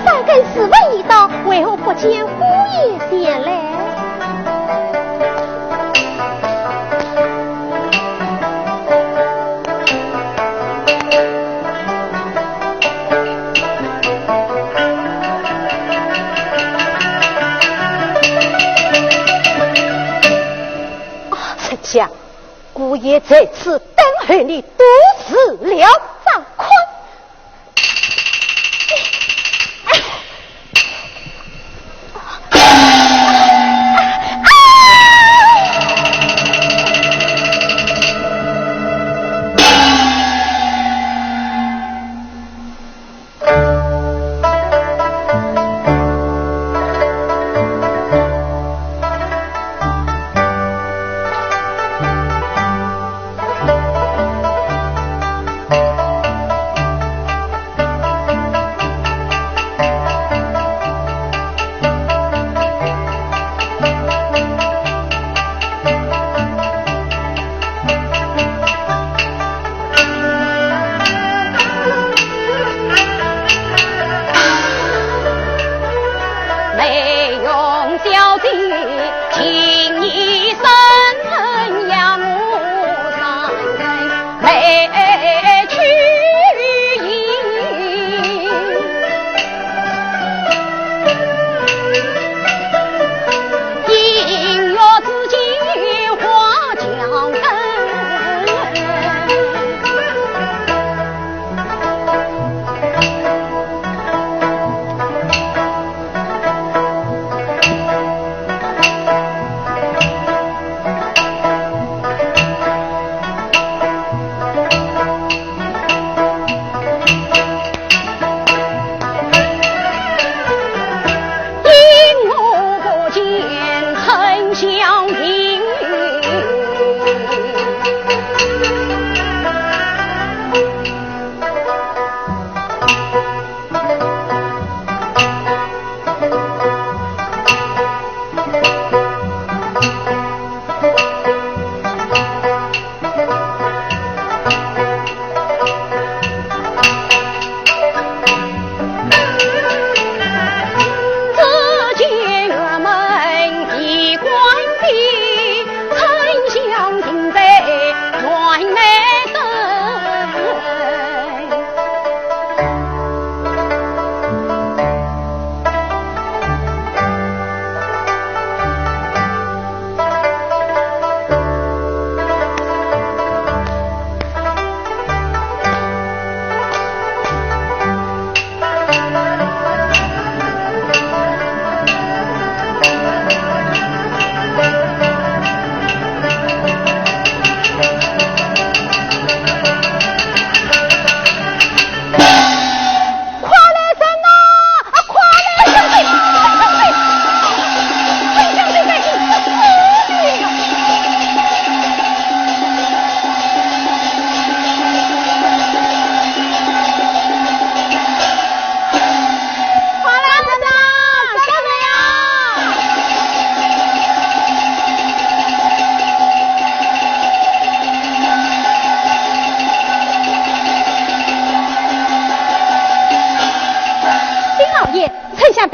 三更时分已到，为何不见姑爷前来？ 啊，丞相，姑爷在此等候你多时了。张坤。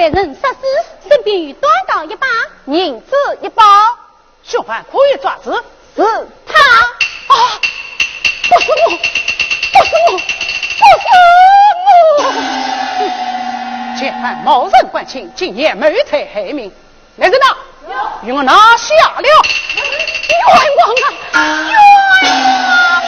人杀死，身边有短刀一把，银子一包。凶犯可以抓住。是。他。啊！不是我，不是我，不是我！嫌犯冒认官亲，竟然谋财害命。来人呐，与我拿下了！冤枉啊！冤枉啊！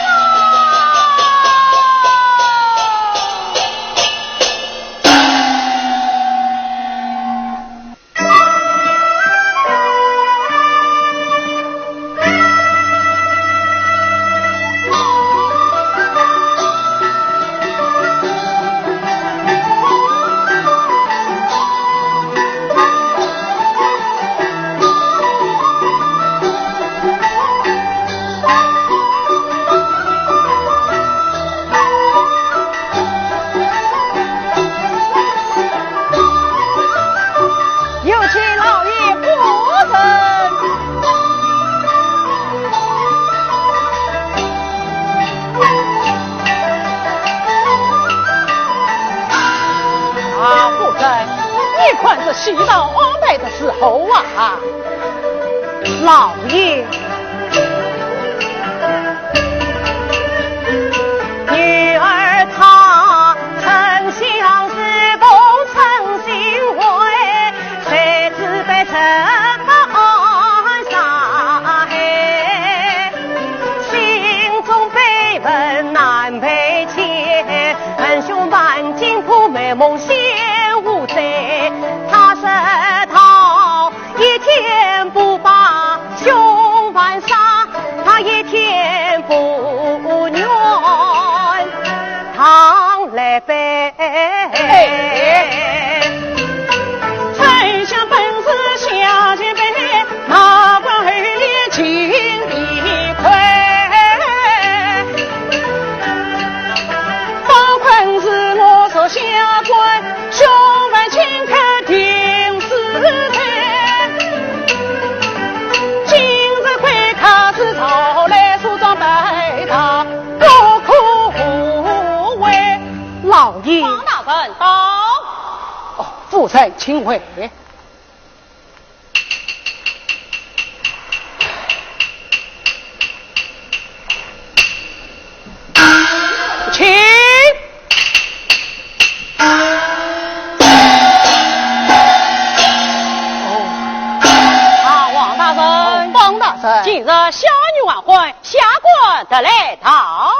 有请老爷夫人。啊，夫人，你看这戏道安排的如何啊？老爷， 女儿她沉香似梦成心灰，谁知被人暗杀害。心中悲愤难排遣，恨凶犯金铺美梦仙无罪。她说道 一天不把凶犯杀，她一天不愿当来悲。丞相本是下贱卑，哪管厚脸今理亏。方卿是我属下官， 凶犯金铺定是罪，今日跪下是朝来诉状，白搭不可为。老爷。方大人到。哦，夫人请回。 请。哦。啊，王大人。方大人。今日小女还官，下官特来讨。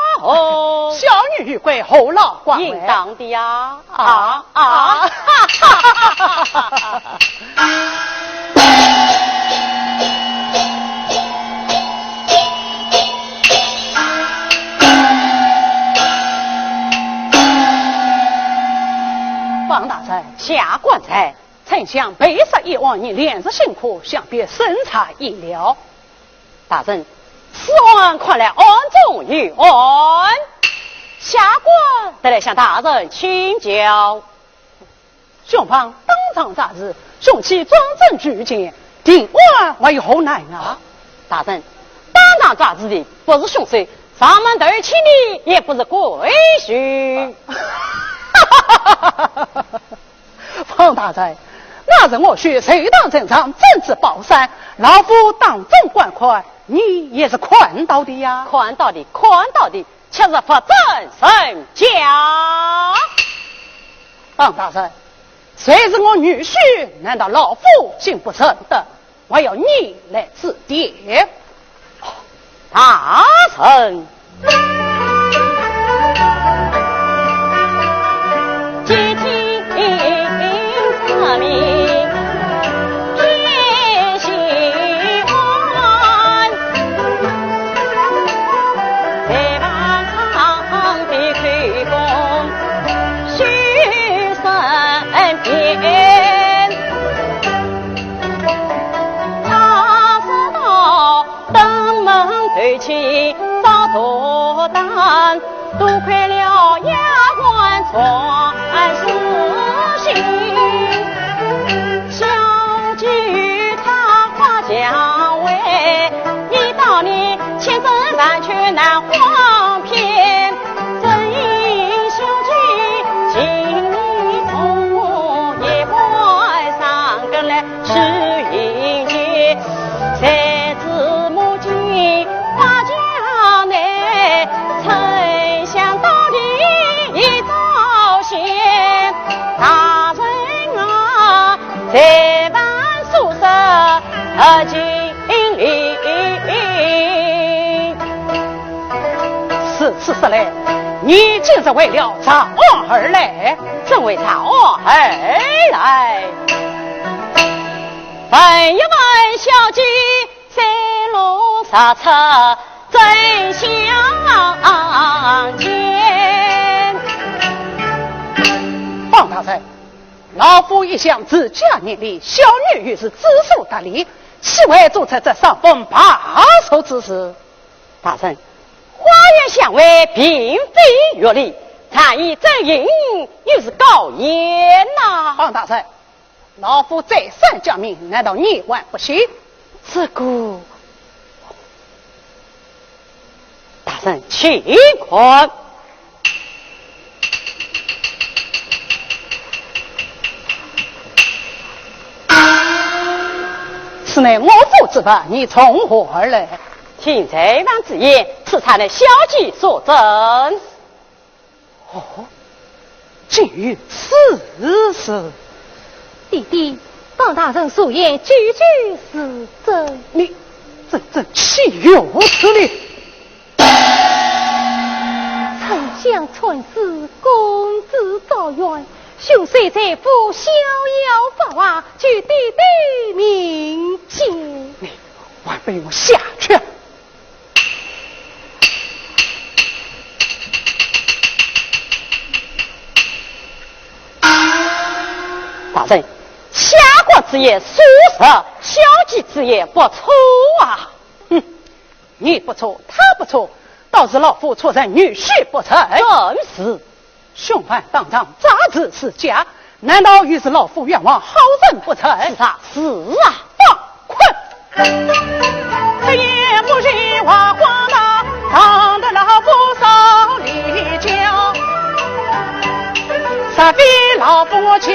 小女有愧，何劳挂碍？应当的呀。 啊，啊。方大人。下官在。丞相被杀一案，你连日辛苦，想必深察已了。 大人，此案看来案中有案，下官特来向大人请教。凶犯当场诈尸，凶器装证俱全，定案还有何难啊？大人，当场诈尸的不是凶手，上门投亲的也不是贵胥。 方大人，那日我去隋唐城上镇仔宝山，老夫当众观看，你也是看到的呀。看到的，看到的，却是不准人讲。方大人，谁是我女婿，难道老夫竟不认得？ 还要你来指点。大人。他说道：登门投亲遭毒打，多亏了丫鬟传书信。小姐她花香味，一道你千真万确难哄骗。 真因小姐情理重，也不如此说来，你今日为了长安而来？正为长安而来。问一问小姐，三龙杀出真相见。方大人，老夫一向治家严厉，小女又是知书达理，岂会做出这伤风败俗之事？大人，花言巧语并非越礼，善意奏行又是高言呐。方大人，老夫再三讲明，难道你还不信？这个，大人请看。此乃我府之物，你从何而来？听在房之言，此乃小姐所赠。 哦，竟有此事。爹爹，方大人所言句句是真。你，这，这岂有此理！丞相传旨，公子赵远，凶手在府，逍遥法外，求爹爹明鉴。你还不与我下去！ 大人，下官之言属实，小姐之言不错啊。哼，你不错，他不错，倒是老夫错认女婿不成。正是。凶犯当场，诈尸自家，难道又是老夫冤枉好人不成？是啊，是啊。放宽！ 这也不是话荒唐，唐的老夫少礼教。若非老夫教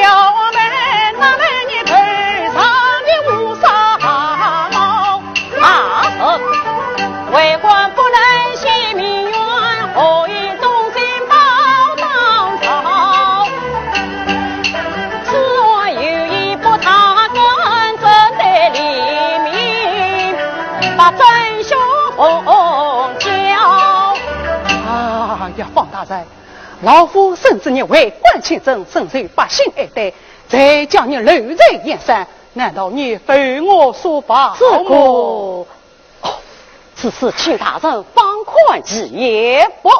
门，哪来你头上的乌纱帽？啊，是，为官不能显名远，何以忠心报当朝？ 此案有一不大官，正在黎明，把真凶教。哎呀，方大人，老夫深知你为官清正，深受百姓爱戴，才将你留在燕山，难道你非我所报吗？这个，哦，此事请大人放宽其言吧。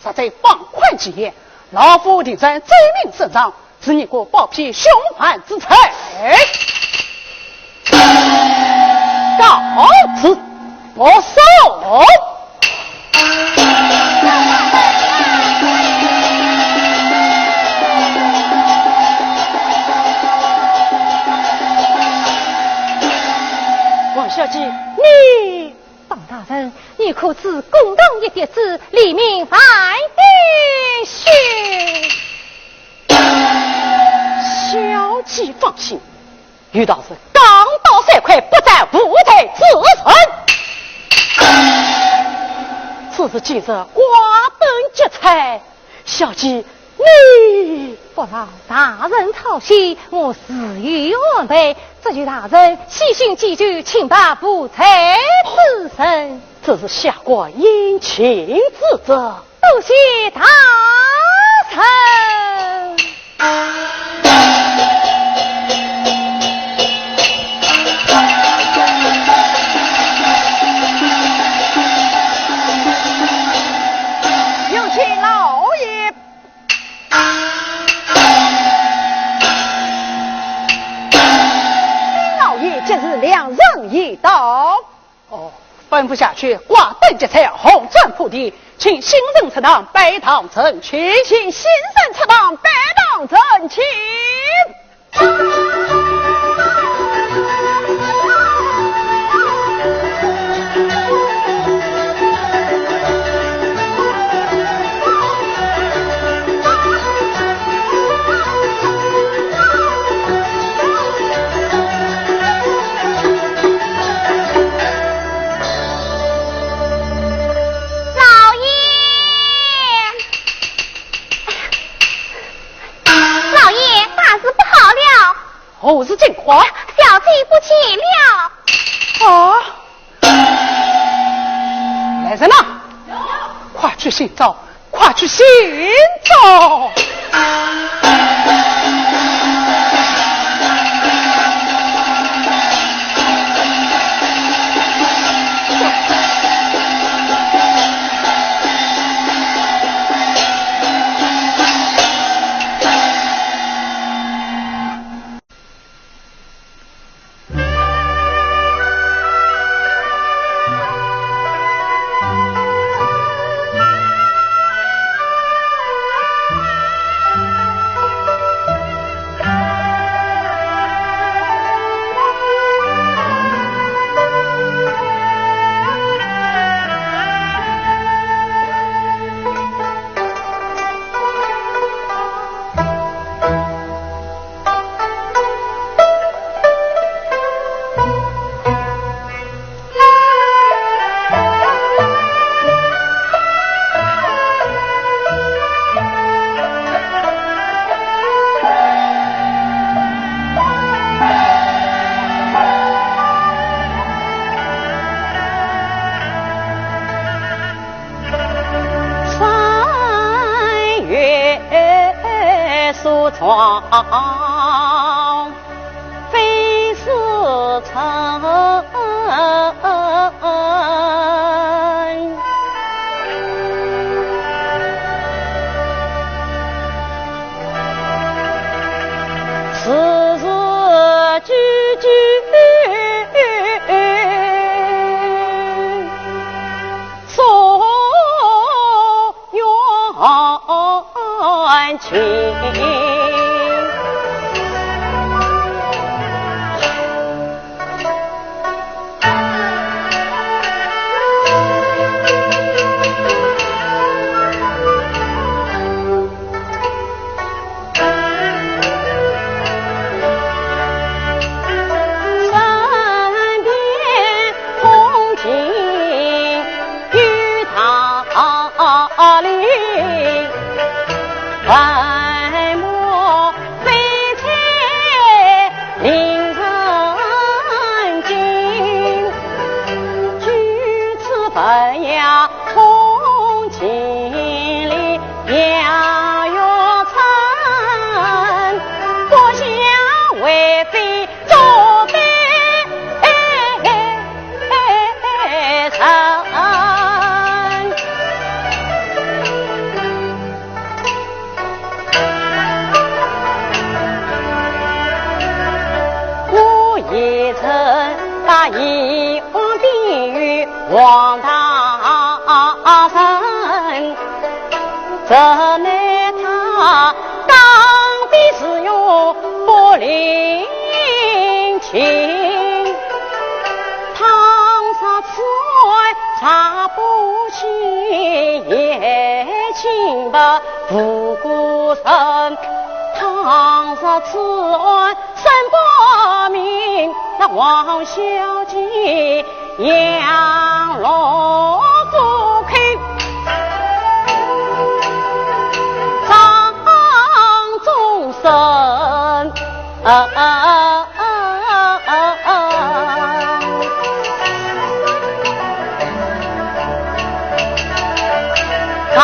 实在放宽其言，老夫定然奏明圣上，治你个包庇凶犯之罪。告辞，不送。王小姐，你 方大人，你可知公堂一跌子，黎民万点凶。小姐放心，有道是钢刀三块不斩无罪之人。只是今日挂灯结彩， 小姐，你不劳大人操心，我自有安排。只求大人悉心解救，请报无罪之人。这是下官殷勤之责。多谢大人。 有请老爷。禀老爷，今日良人已到。哦，吩咐下去，挂灯结彩，红毡铺地，请新人出堂，拜堂成亲。请新人出堂，拜堂成亲。 老爷，老爷，大事不好了！何事惊慌？小姐不见了。啊？来人呐，快去寻找，快去寻找！三月梳妆，妃子成。时时句句 诉冤情。我也曾把一 往病与王大人，怎奈他刚愎自用不领情。倘若此案查不清，也请白无辜人。倘若此案 审不明，那王小姐杨罗不肯，张终身。啊啊啊啊啊啊！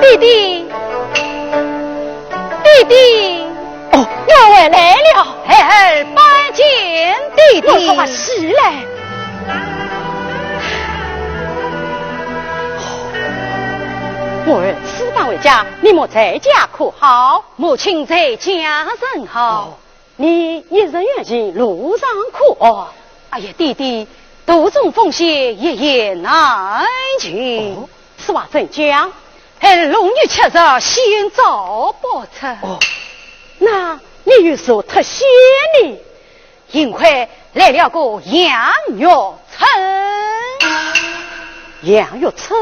弟弟，弟弟。哦，我回来了。孩儿拜见弟弟。我说话起来。我儿此番回家，你母在家可好？母亲在家甚好。哦。 你一日远行，路上可安？哎呀，弟弟，途中风雪，一夜难求。哦，此话怎讲？哎，路遇积雪，险遭不测。哦，那你有何脱险呢？幸亏来了个杨玉春。杨玉春？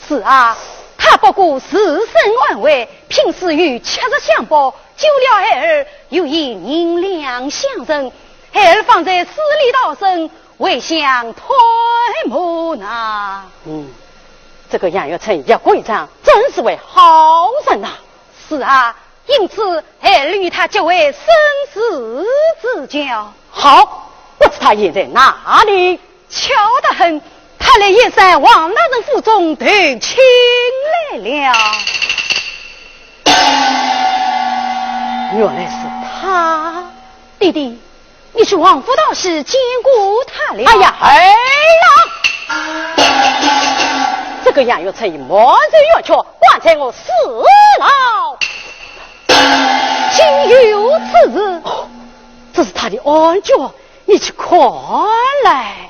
是啊，他不顾自身安危，拼死与积雪相搏，救了孩儿，又以银两相赠，孩儿方才死里逃生，回乡探母呐。嗯，这个杨玉春一个一样，真是位好人呐。是啊，因此孩儿与他结为生死之交。好，不知他现在哪里？ 巧得很，他来燕山王大人府中投亲来了。原来是他。弟弟，你去王府道士见过他了？哎呀，儿啊！这个杨玉春已满嘴冤屈，关照我死了。竟有此事？哦，这是他的案卷，你去看来。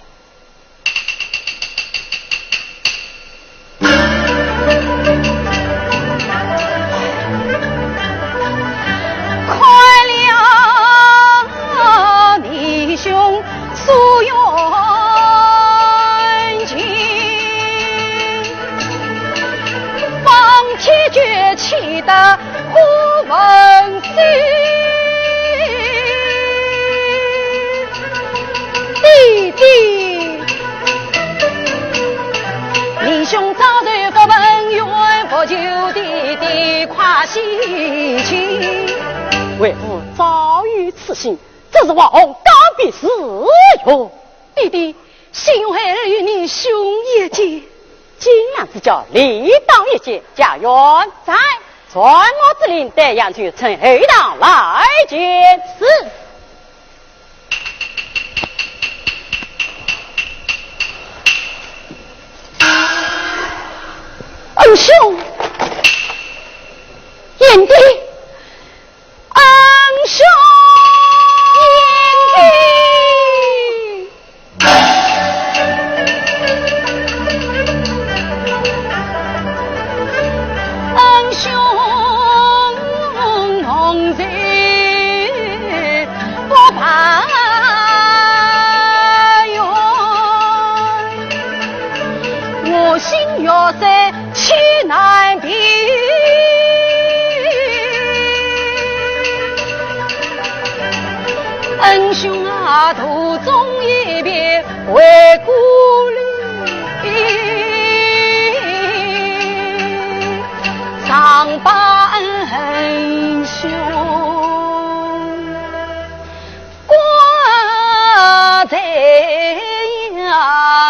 看了弟兄诉冤情，方天觉气得 何文秀。弟弟，弟兄早就不问冤不求，弟弟快洗清。为父早有此心，只是王洪刚愎自用。弟弟， 幸亏儿与弟兄一见。景阳之交，理当一见，家院在。传我之令，带杨玉春后堂来见。是。恩兄，贤弟。 恩兄，贤弟。恩兄同罪不罢。 我心若碎，气难平。恩兄啊，途中一别为故里，常把恩兄 挂在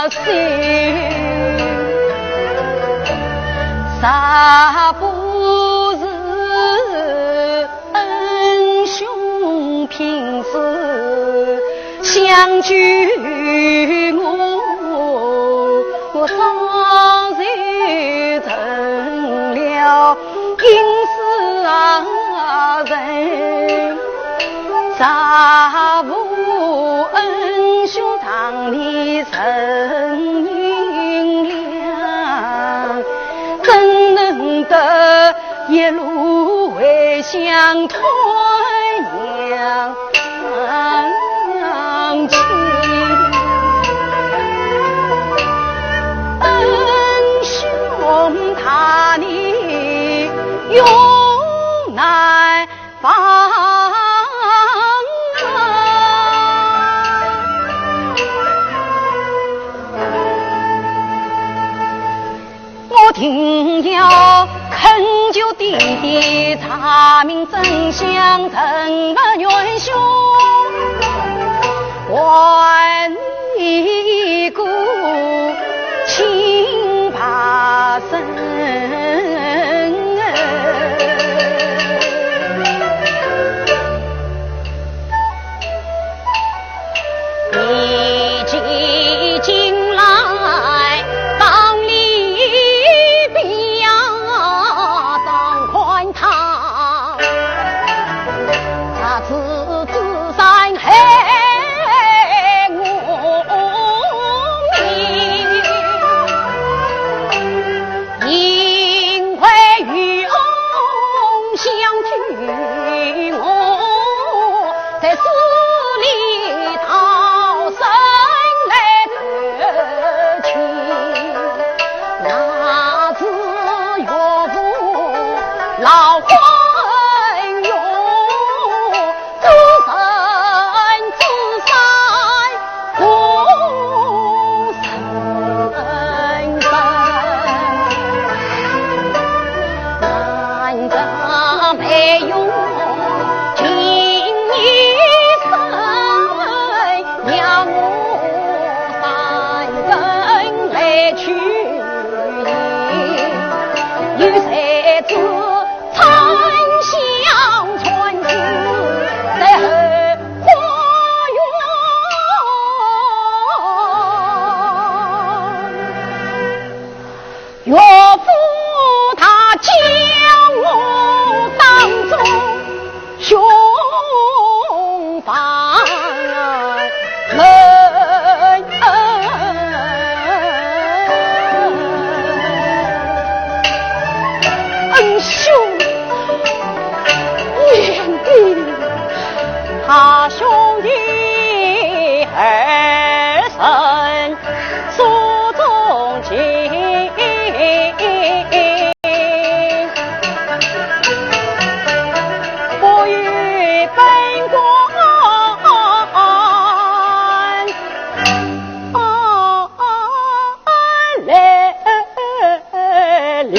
心，若不是恩兄拼死相救我，我早就成了 应死人，若无恩兄当年人银两，怎能得一路回乡团圆？ 恩兄大义永难忘。我定要恳求爹爹查明真相，成佛元凶，还你一个清白身。去，又谁知春香传子在后花园。 岳父他将我当作兄房人。恩兄，贤弟，他兄弟二人 手中剑，不与本官来离。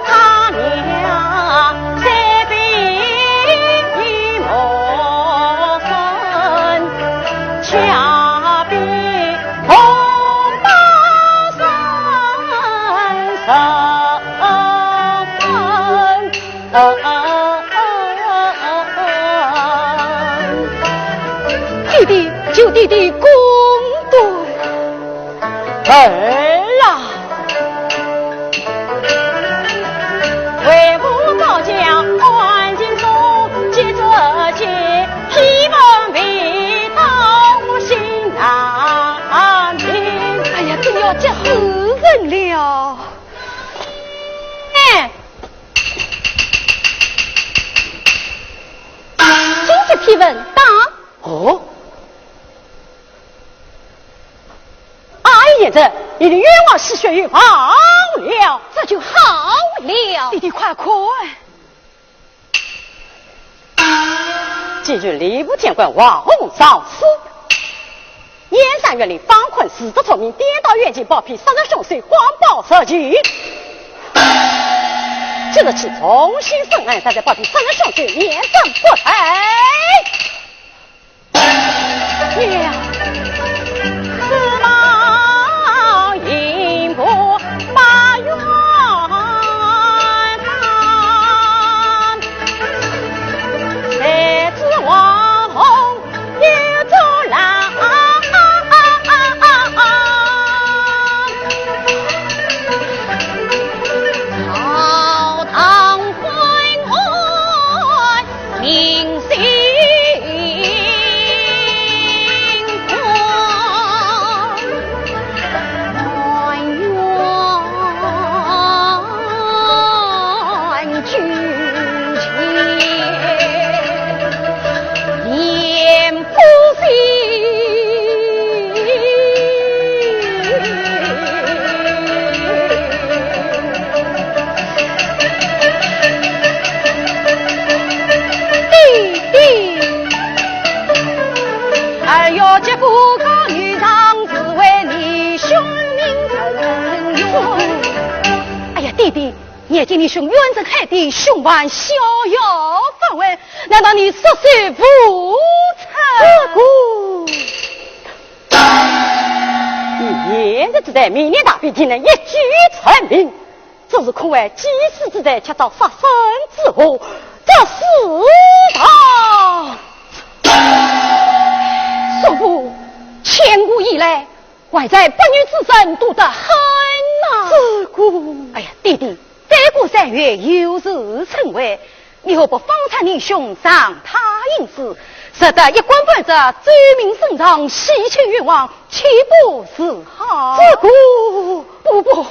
他娘在边莫生，恰比红包三十分。弟弟，求弟弟公道。 儿啊，为父保驾，安静中，今这些批文未到我心难平。哎呀，真要急死人了。哎，今这批文打。哦。 哎呀，这你的冤枉是血雨好了。这就好了。弟弟快看。既然吏部天官王洪上书，燕山县令方坤自作聪明，颠倒冤情，包庇杀人凶手，谎报实情。今日起重新审案，若再包庇杀人凶手，免斩不罪。 娘。四宝银部八元旦，谁知王洪又作乱。朝堂昏暗， 民心狂，冤冤情，言不尽。 弟弟。儿要结果告女上，只为你兄名伸冤。哎呀，弟弟，眼见你兄冤沉海底，凶犯逍遥法外，难道你束手无策？哥哥。 你现在之罪，明年大比定能一举成名，只是恐为祭祀之罪，却遭杀身之祸，这世道。叔父，千古以来，怀才不遇之人多得很呐。主公。哎呀，弟弟， 再过三月又是春会，你何不放出你兄上塔吟诗，值得一官半职，奏明圣上，洗清冤枉，岂不是好？主公。不不，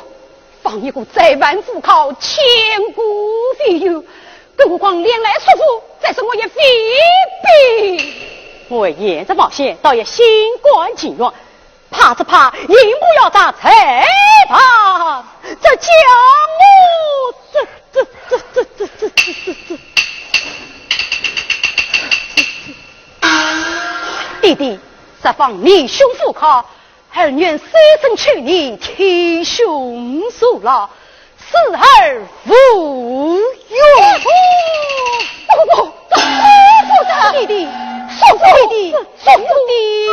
放一个再犯之考，千古未有，更何况连累叔父，再是我也未必。我为燕山冒险，倒也心甘情愿， 怕只怕刑部要打罪犯，这家我这这这这这这这这这。弟弟，若放你兄赴考，儿愿舍身去，你替兄坐牢， 死而无怨。不不不，这不得。弟弟，叔父，弟弟，叔父，弟弟。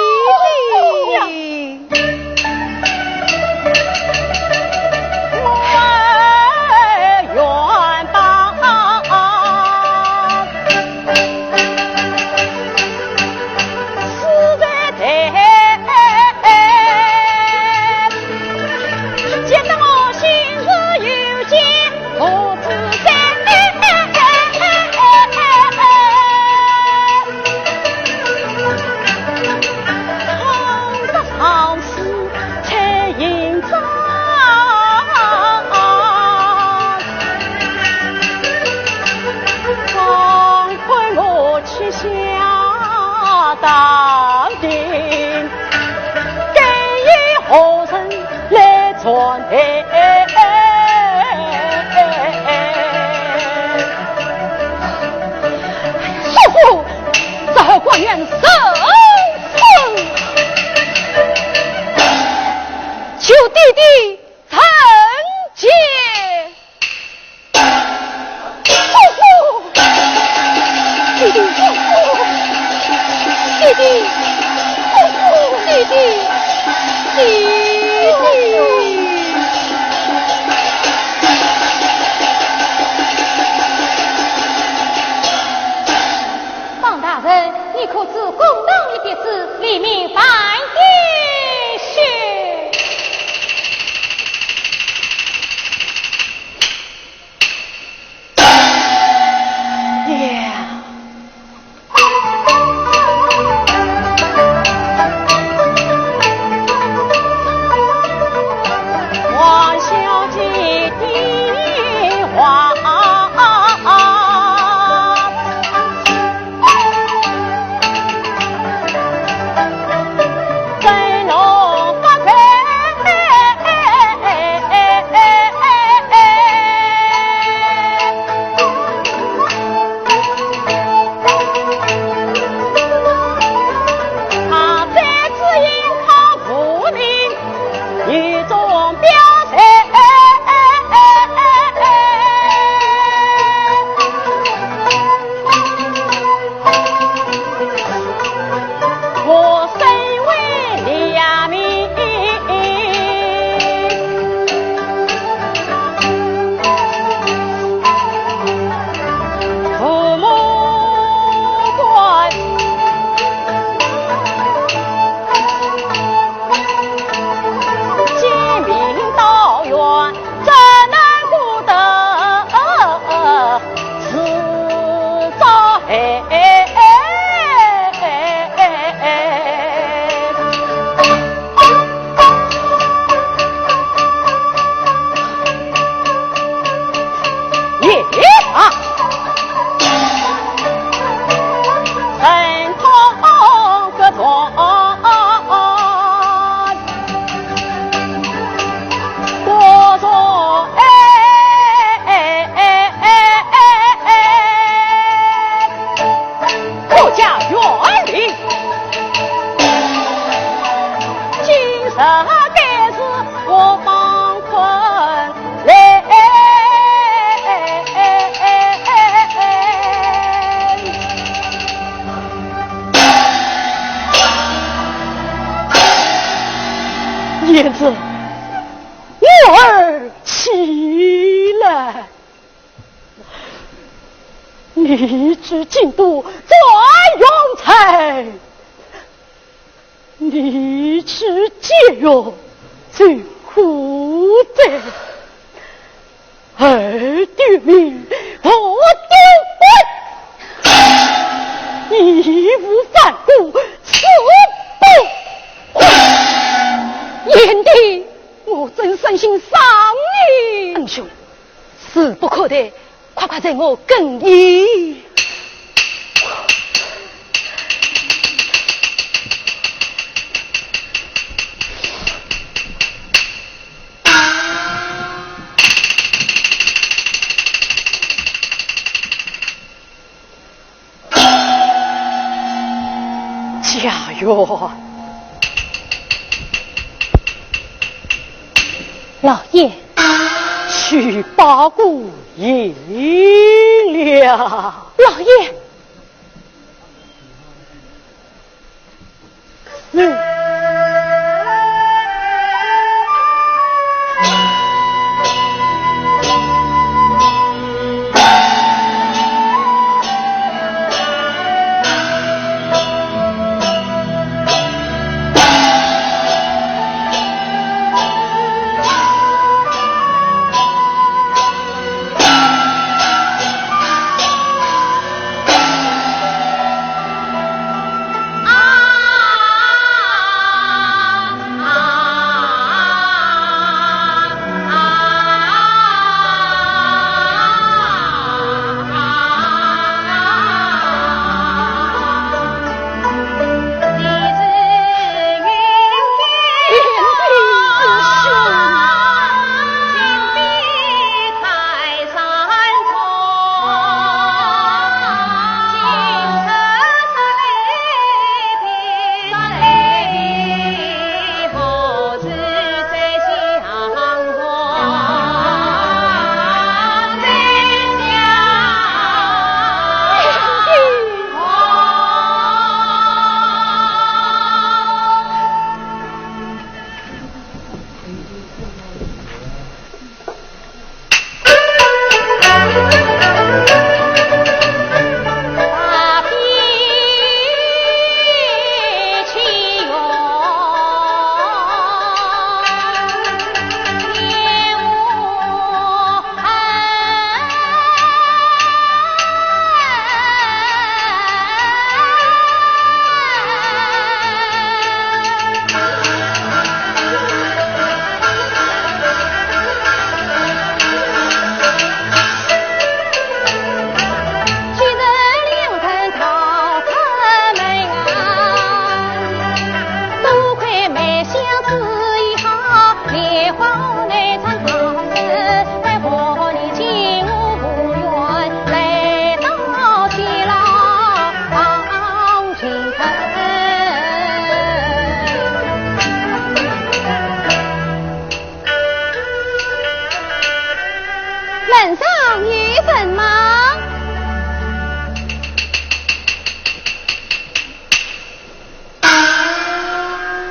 叔父，这官员受死，求弟弟 参见。叔父，弟弟，叔父，弟弟，叔父，弟弟，弟弟。方大人，你可知公堂里的事，理明白一些。 贤侄，我儿起来。你知京都专用才，你知解药最苦哉。 儿丢命，父丢官，义无反顾，死不悔。贤弟，我真诚心赏你。恩兄，事不可待，快快随我更衣。 家园。老爷。去把鼓迎了。老爷。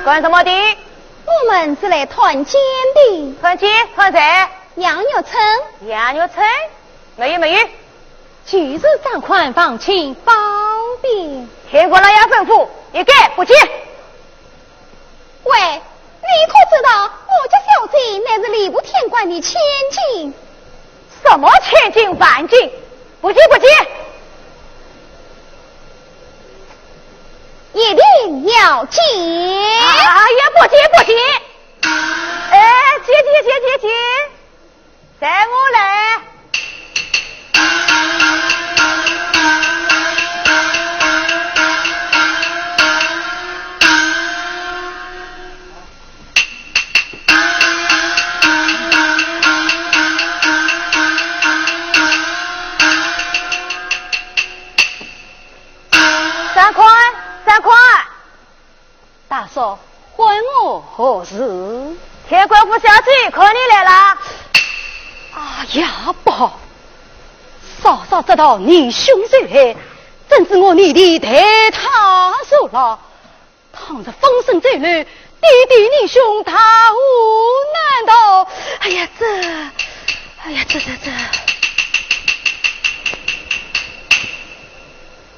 断什么的？我们是来断监的。断监？断谁？杨玉春。杨玉春？没有，没有。就是掌管房清宝的。天官老爷吩咐，一概不见。喂，你可知道我家小姐乃是吏部天官的千金？什么千金万金？不见，不见。一定要见。啊，也不见，不见。哎，见，见，见，见，见。在我来。张宽，张宽。大叔，唤我何事？天官府小姐看你来了。哎呀，不好！嫂嫂知道你兄受害，怎知我逆弟待她入牢。 倘若放生走了，爹爹你兄大祸难逃。哎呀，这，哎呀，这，这，这。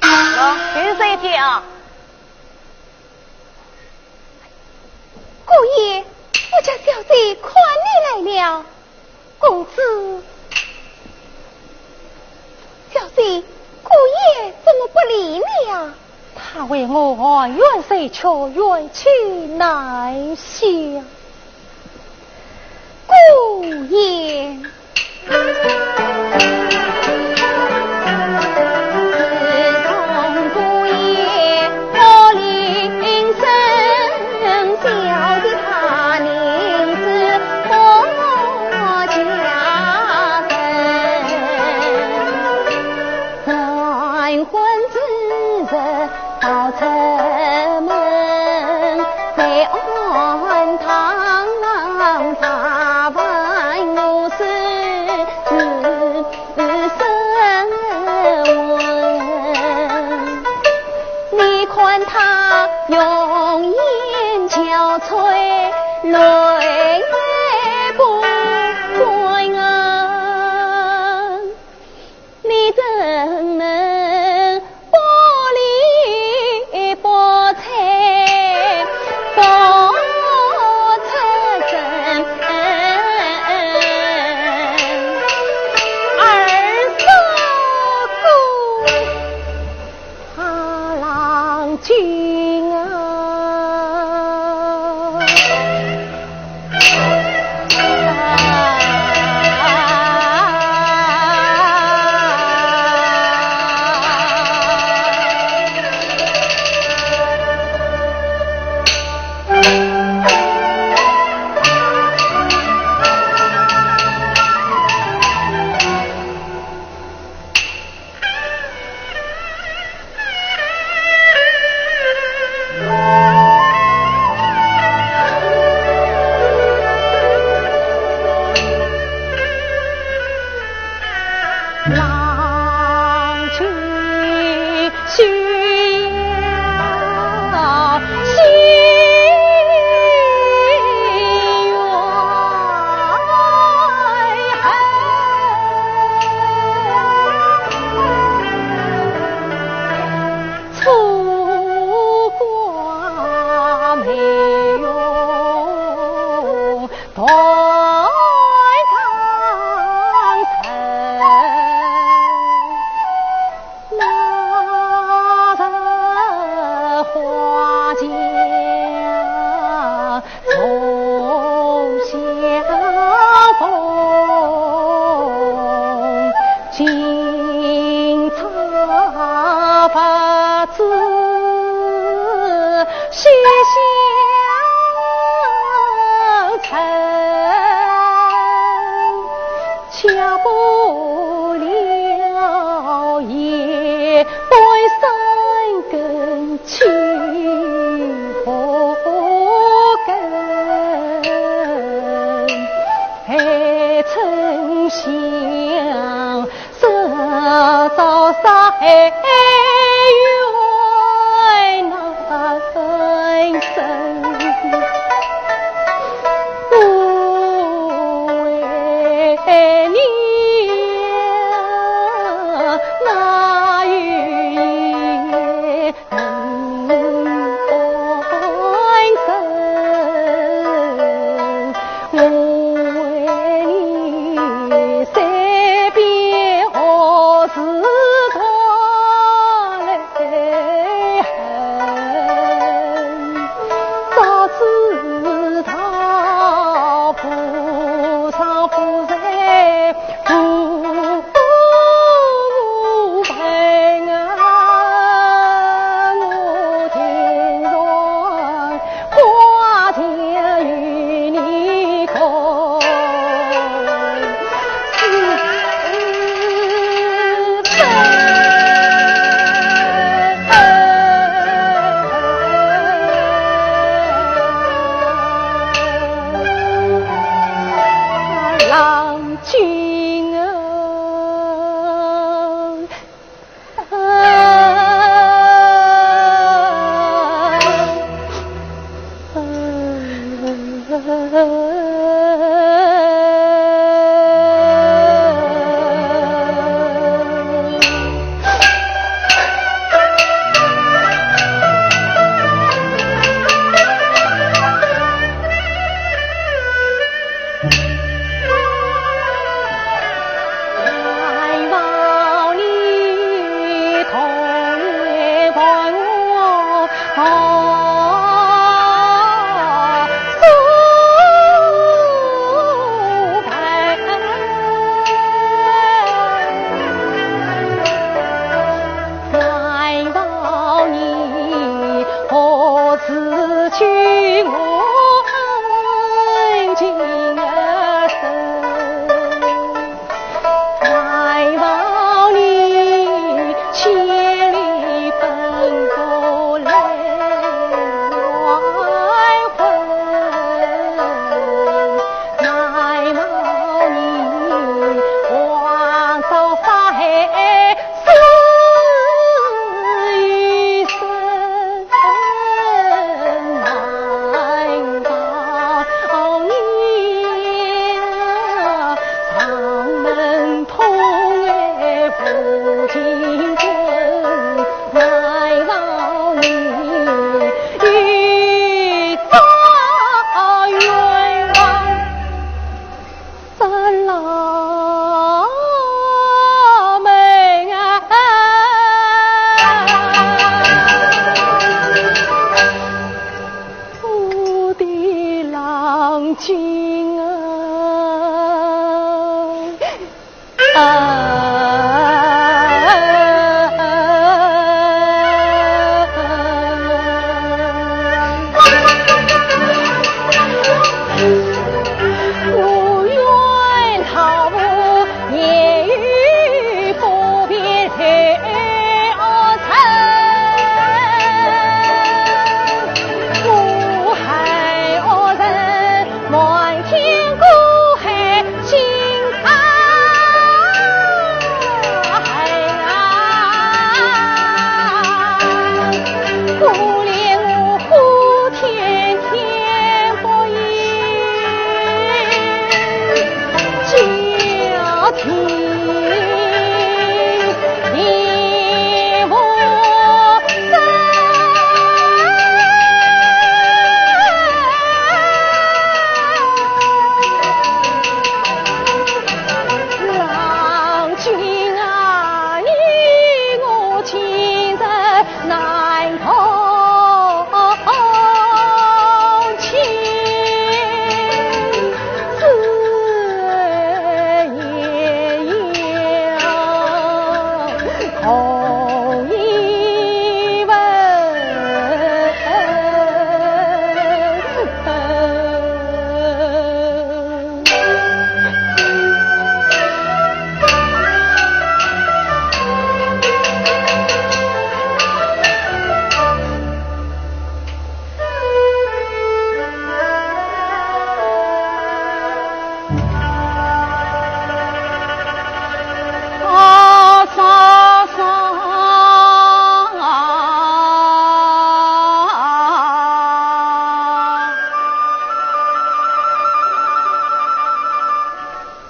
喏，就是这一件啊。姑爷，我家小姐看你来了。 公子。小姐，姑爷怎么不理你呀？他为我含冤受屈，冤屈难消。姑爷。 你看他用眼憔悴，泪不干啊，你怎能不理不睬，不出声？二叔公。 啊，郎君啊。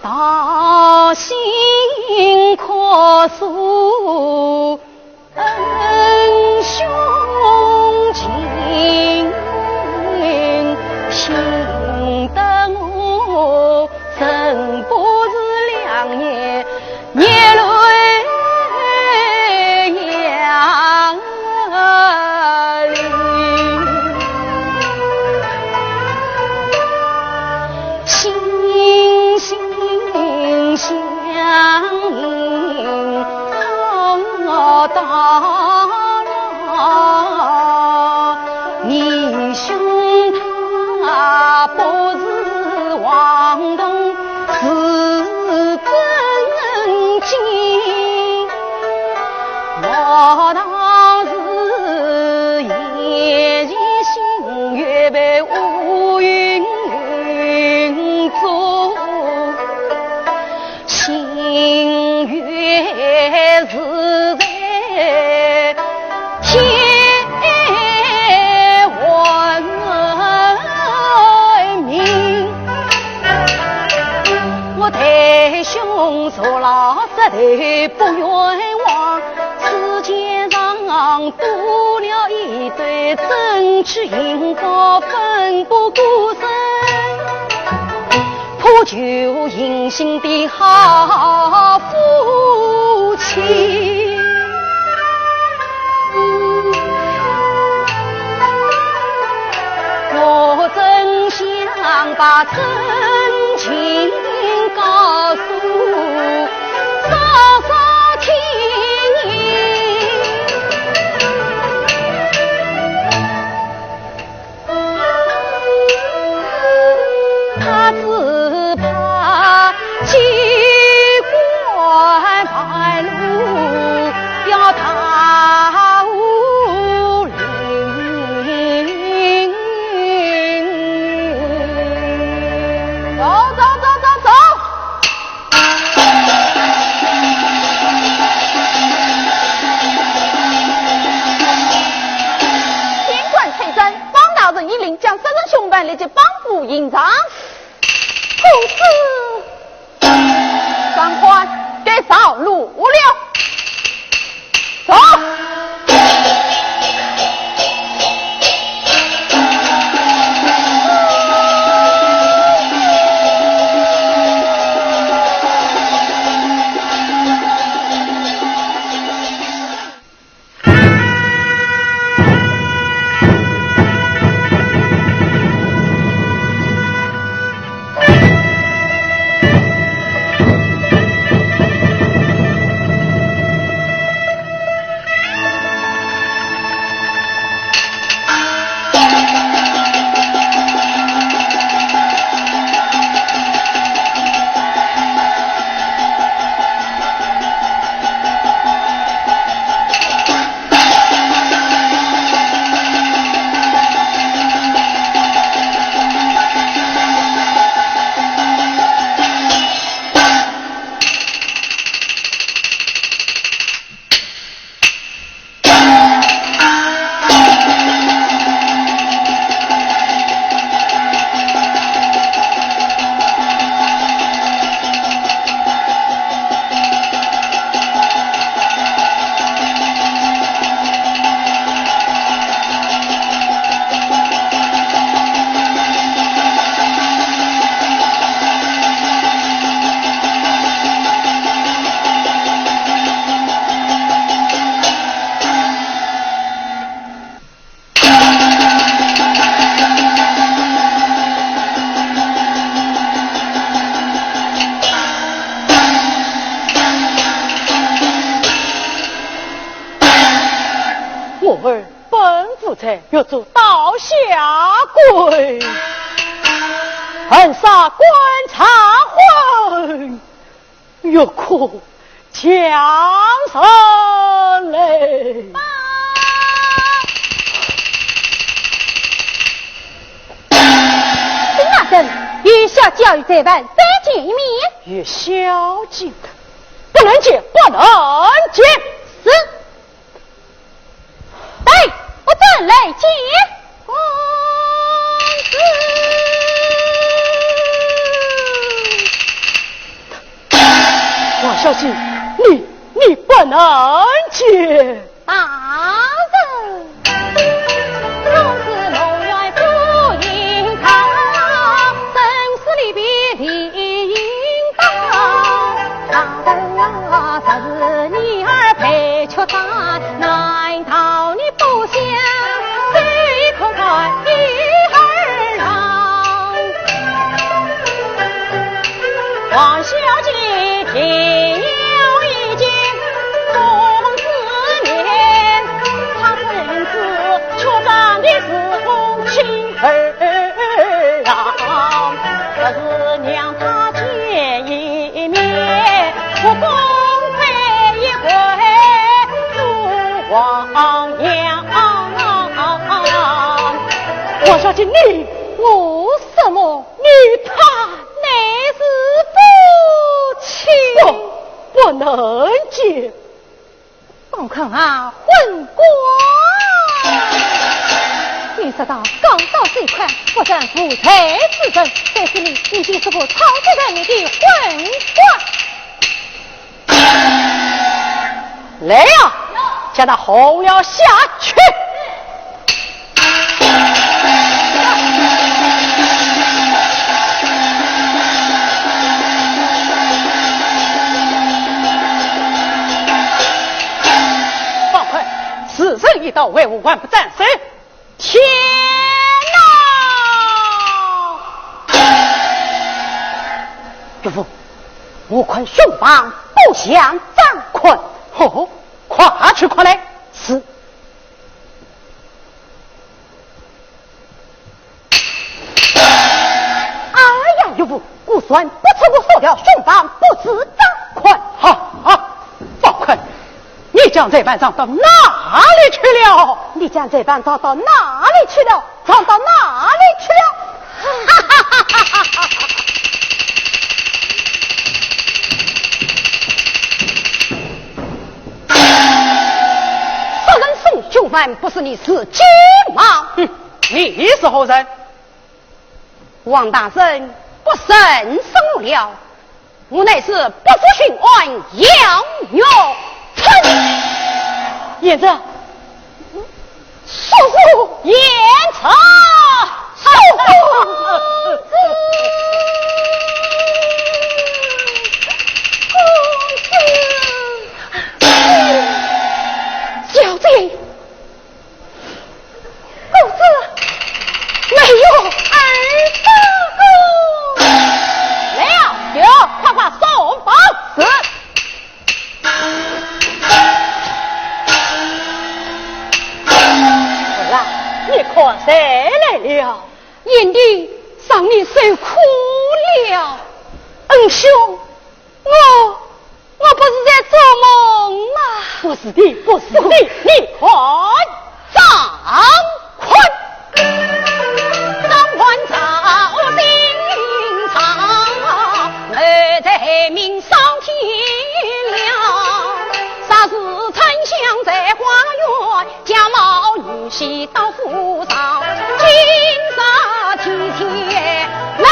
大兴可诉恩兄情，幸得我曾不是两年儿本无罪，欲做刀下鬼，恨杀官场昏，欲哭强人泪。请大人，与小姐与罪犯再见一面。与小姐，不能见，不能见。是。 哎，我正来见公子。王小姐，你，你不能见。大人。 王小姐见了一见，公子面，她怎知却站的是公卿儿啊？可是让她见一面，我功亏一篑做王娘。王小姐，你，我什么？ 与她乃是夫妻。不，不能见。放开啊，昏官！你说道刚到这块，不但无罪之人，但是你已经是个草菅人命的昏官。 来呀，将他轰了下去。放快，时辰已到，为何还不斩首？ 天哪！岳父，我看兄房不像张坤。哦，快去快来。是。哎呀，岳父，果然不出我所料，兄房不是张坤。哈哈，放开！ 你将罪犯藏到哪里去了？你将罪犯藏到哪里去了？藏到哪里去了？杀人凶犯不是你是奸吗？哼，你是何人？ 王大人不认识我了，我乃是伯父巡按杨玉春。贤侄，叔父。贤侄，叔父。公子。小姐。 公子，没有儿子。来呀，有，快快送报。是。儿啊，你看谁来了？贤弟，让你受苦了。恩兄， 我，我不是在做梦吗？不是的，不是的，你看。张坤。张坤造心上，我在命丧天良。杀死沉香在花园， 假冒女婿到府上，今日天天没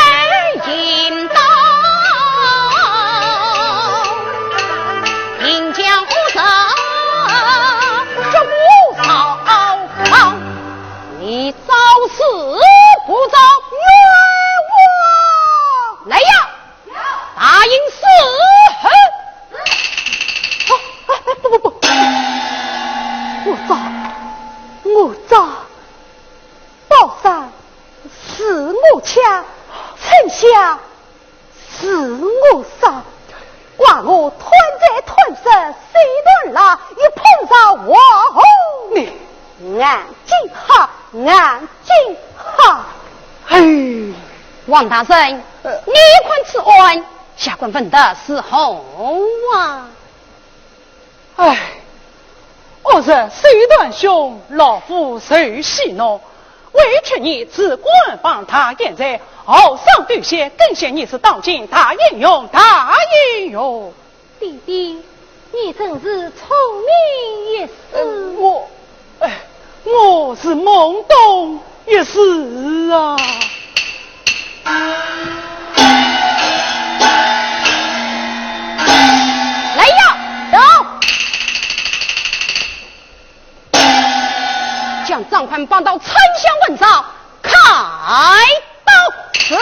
应当。临江湖上，这武少郎，你招是不招？冤枉！来呀！ 答应伺候。啊，啊，不，不，不，我招，我招。宝山是我抢，沉香是我杀，怪我贪财贪色，手段辣，一碰着我。你金好，俺金好。嘿，王大人，呃你看此案，下官问的是何案？哎，我是水断兄，老夫受戏弄，委屈你只管放他现在豪爽对谢，更显你是当今大英雄，大英雄。弟弟，你真是聪明一世。呃我，哎，我是懵懂一时啊。来呀，走！将张宽绑到丞相案上，开刀。是。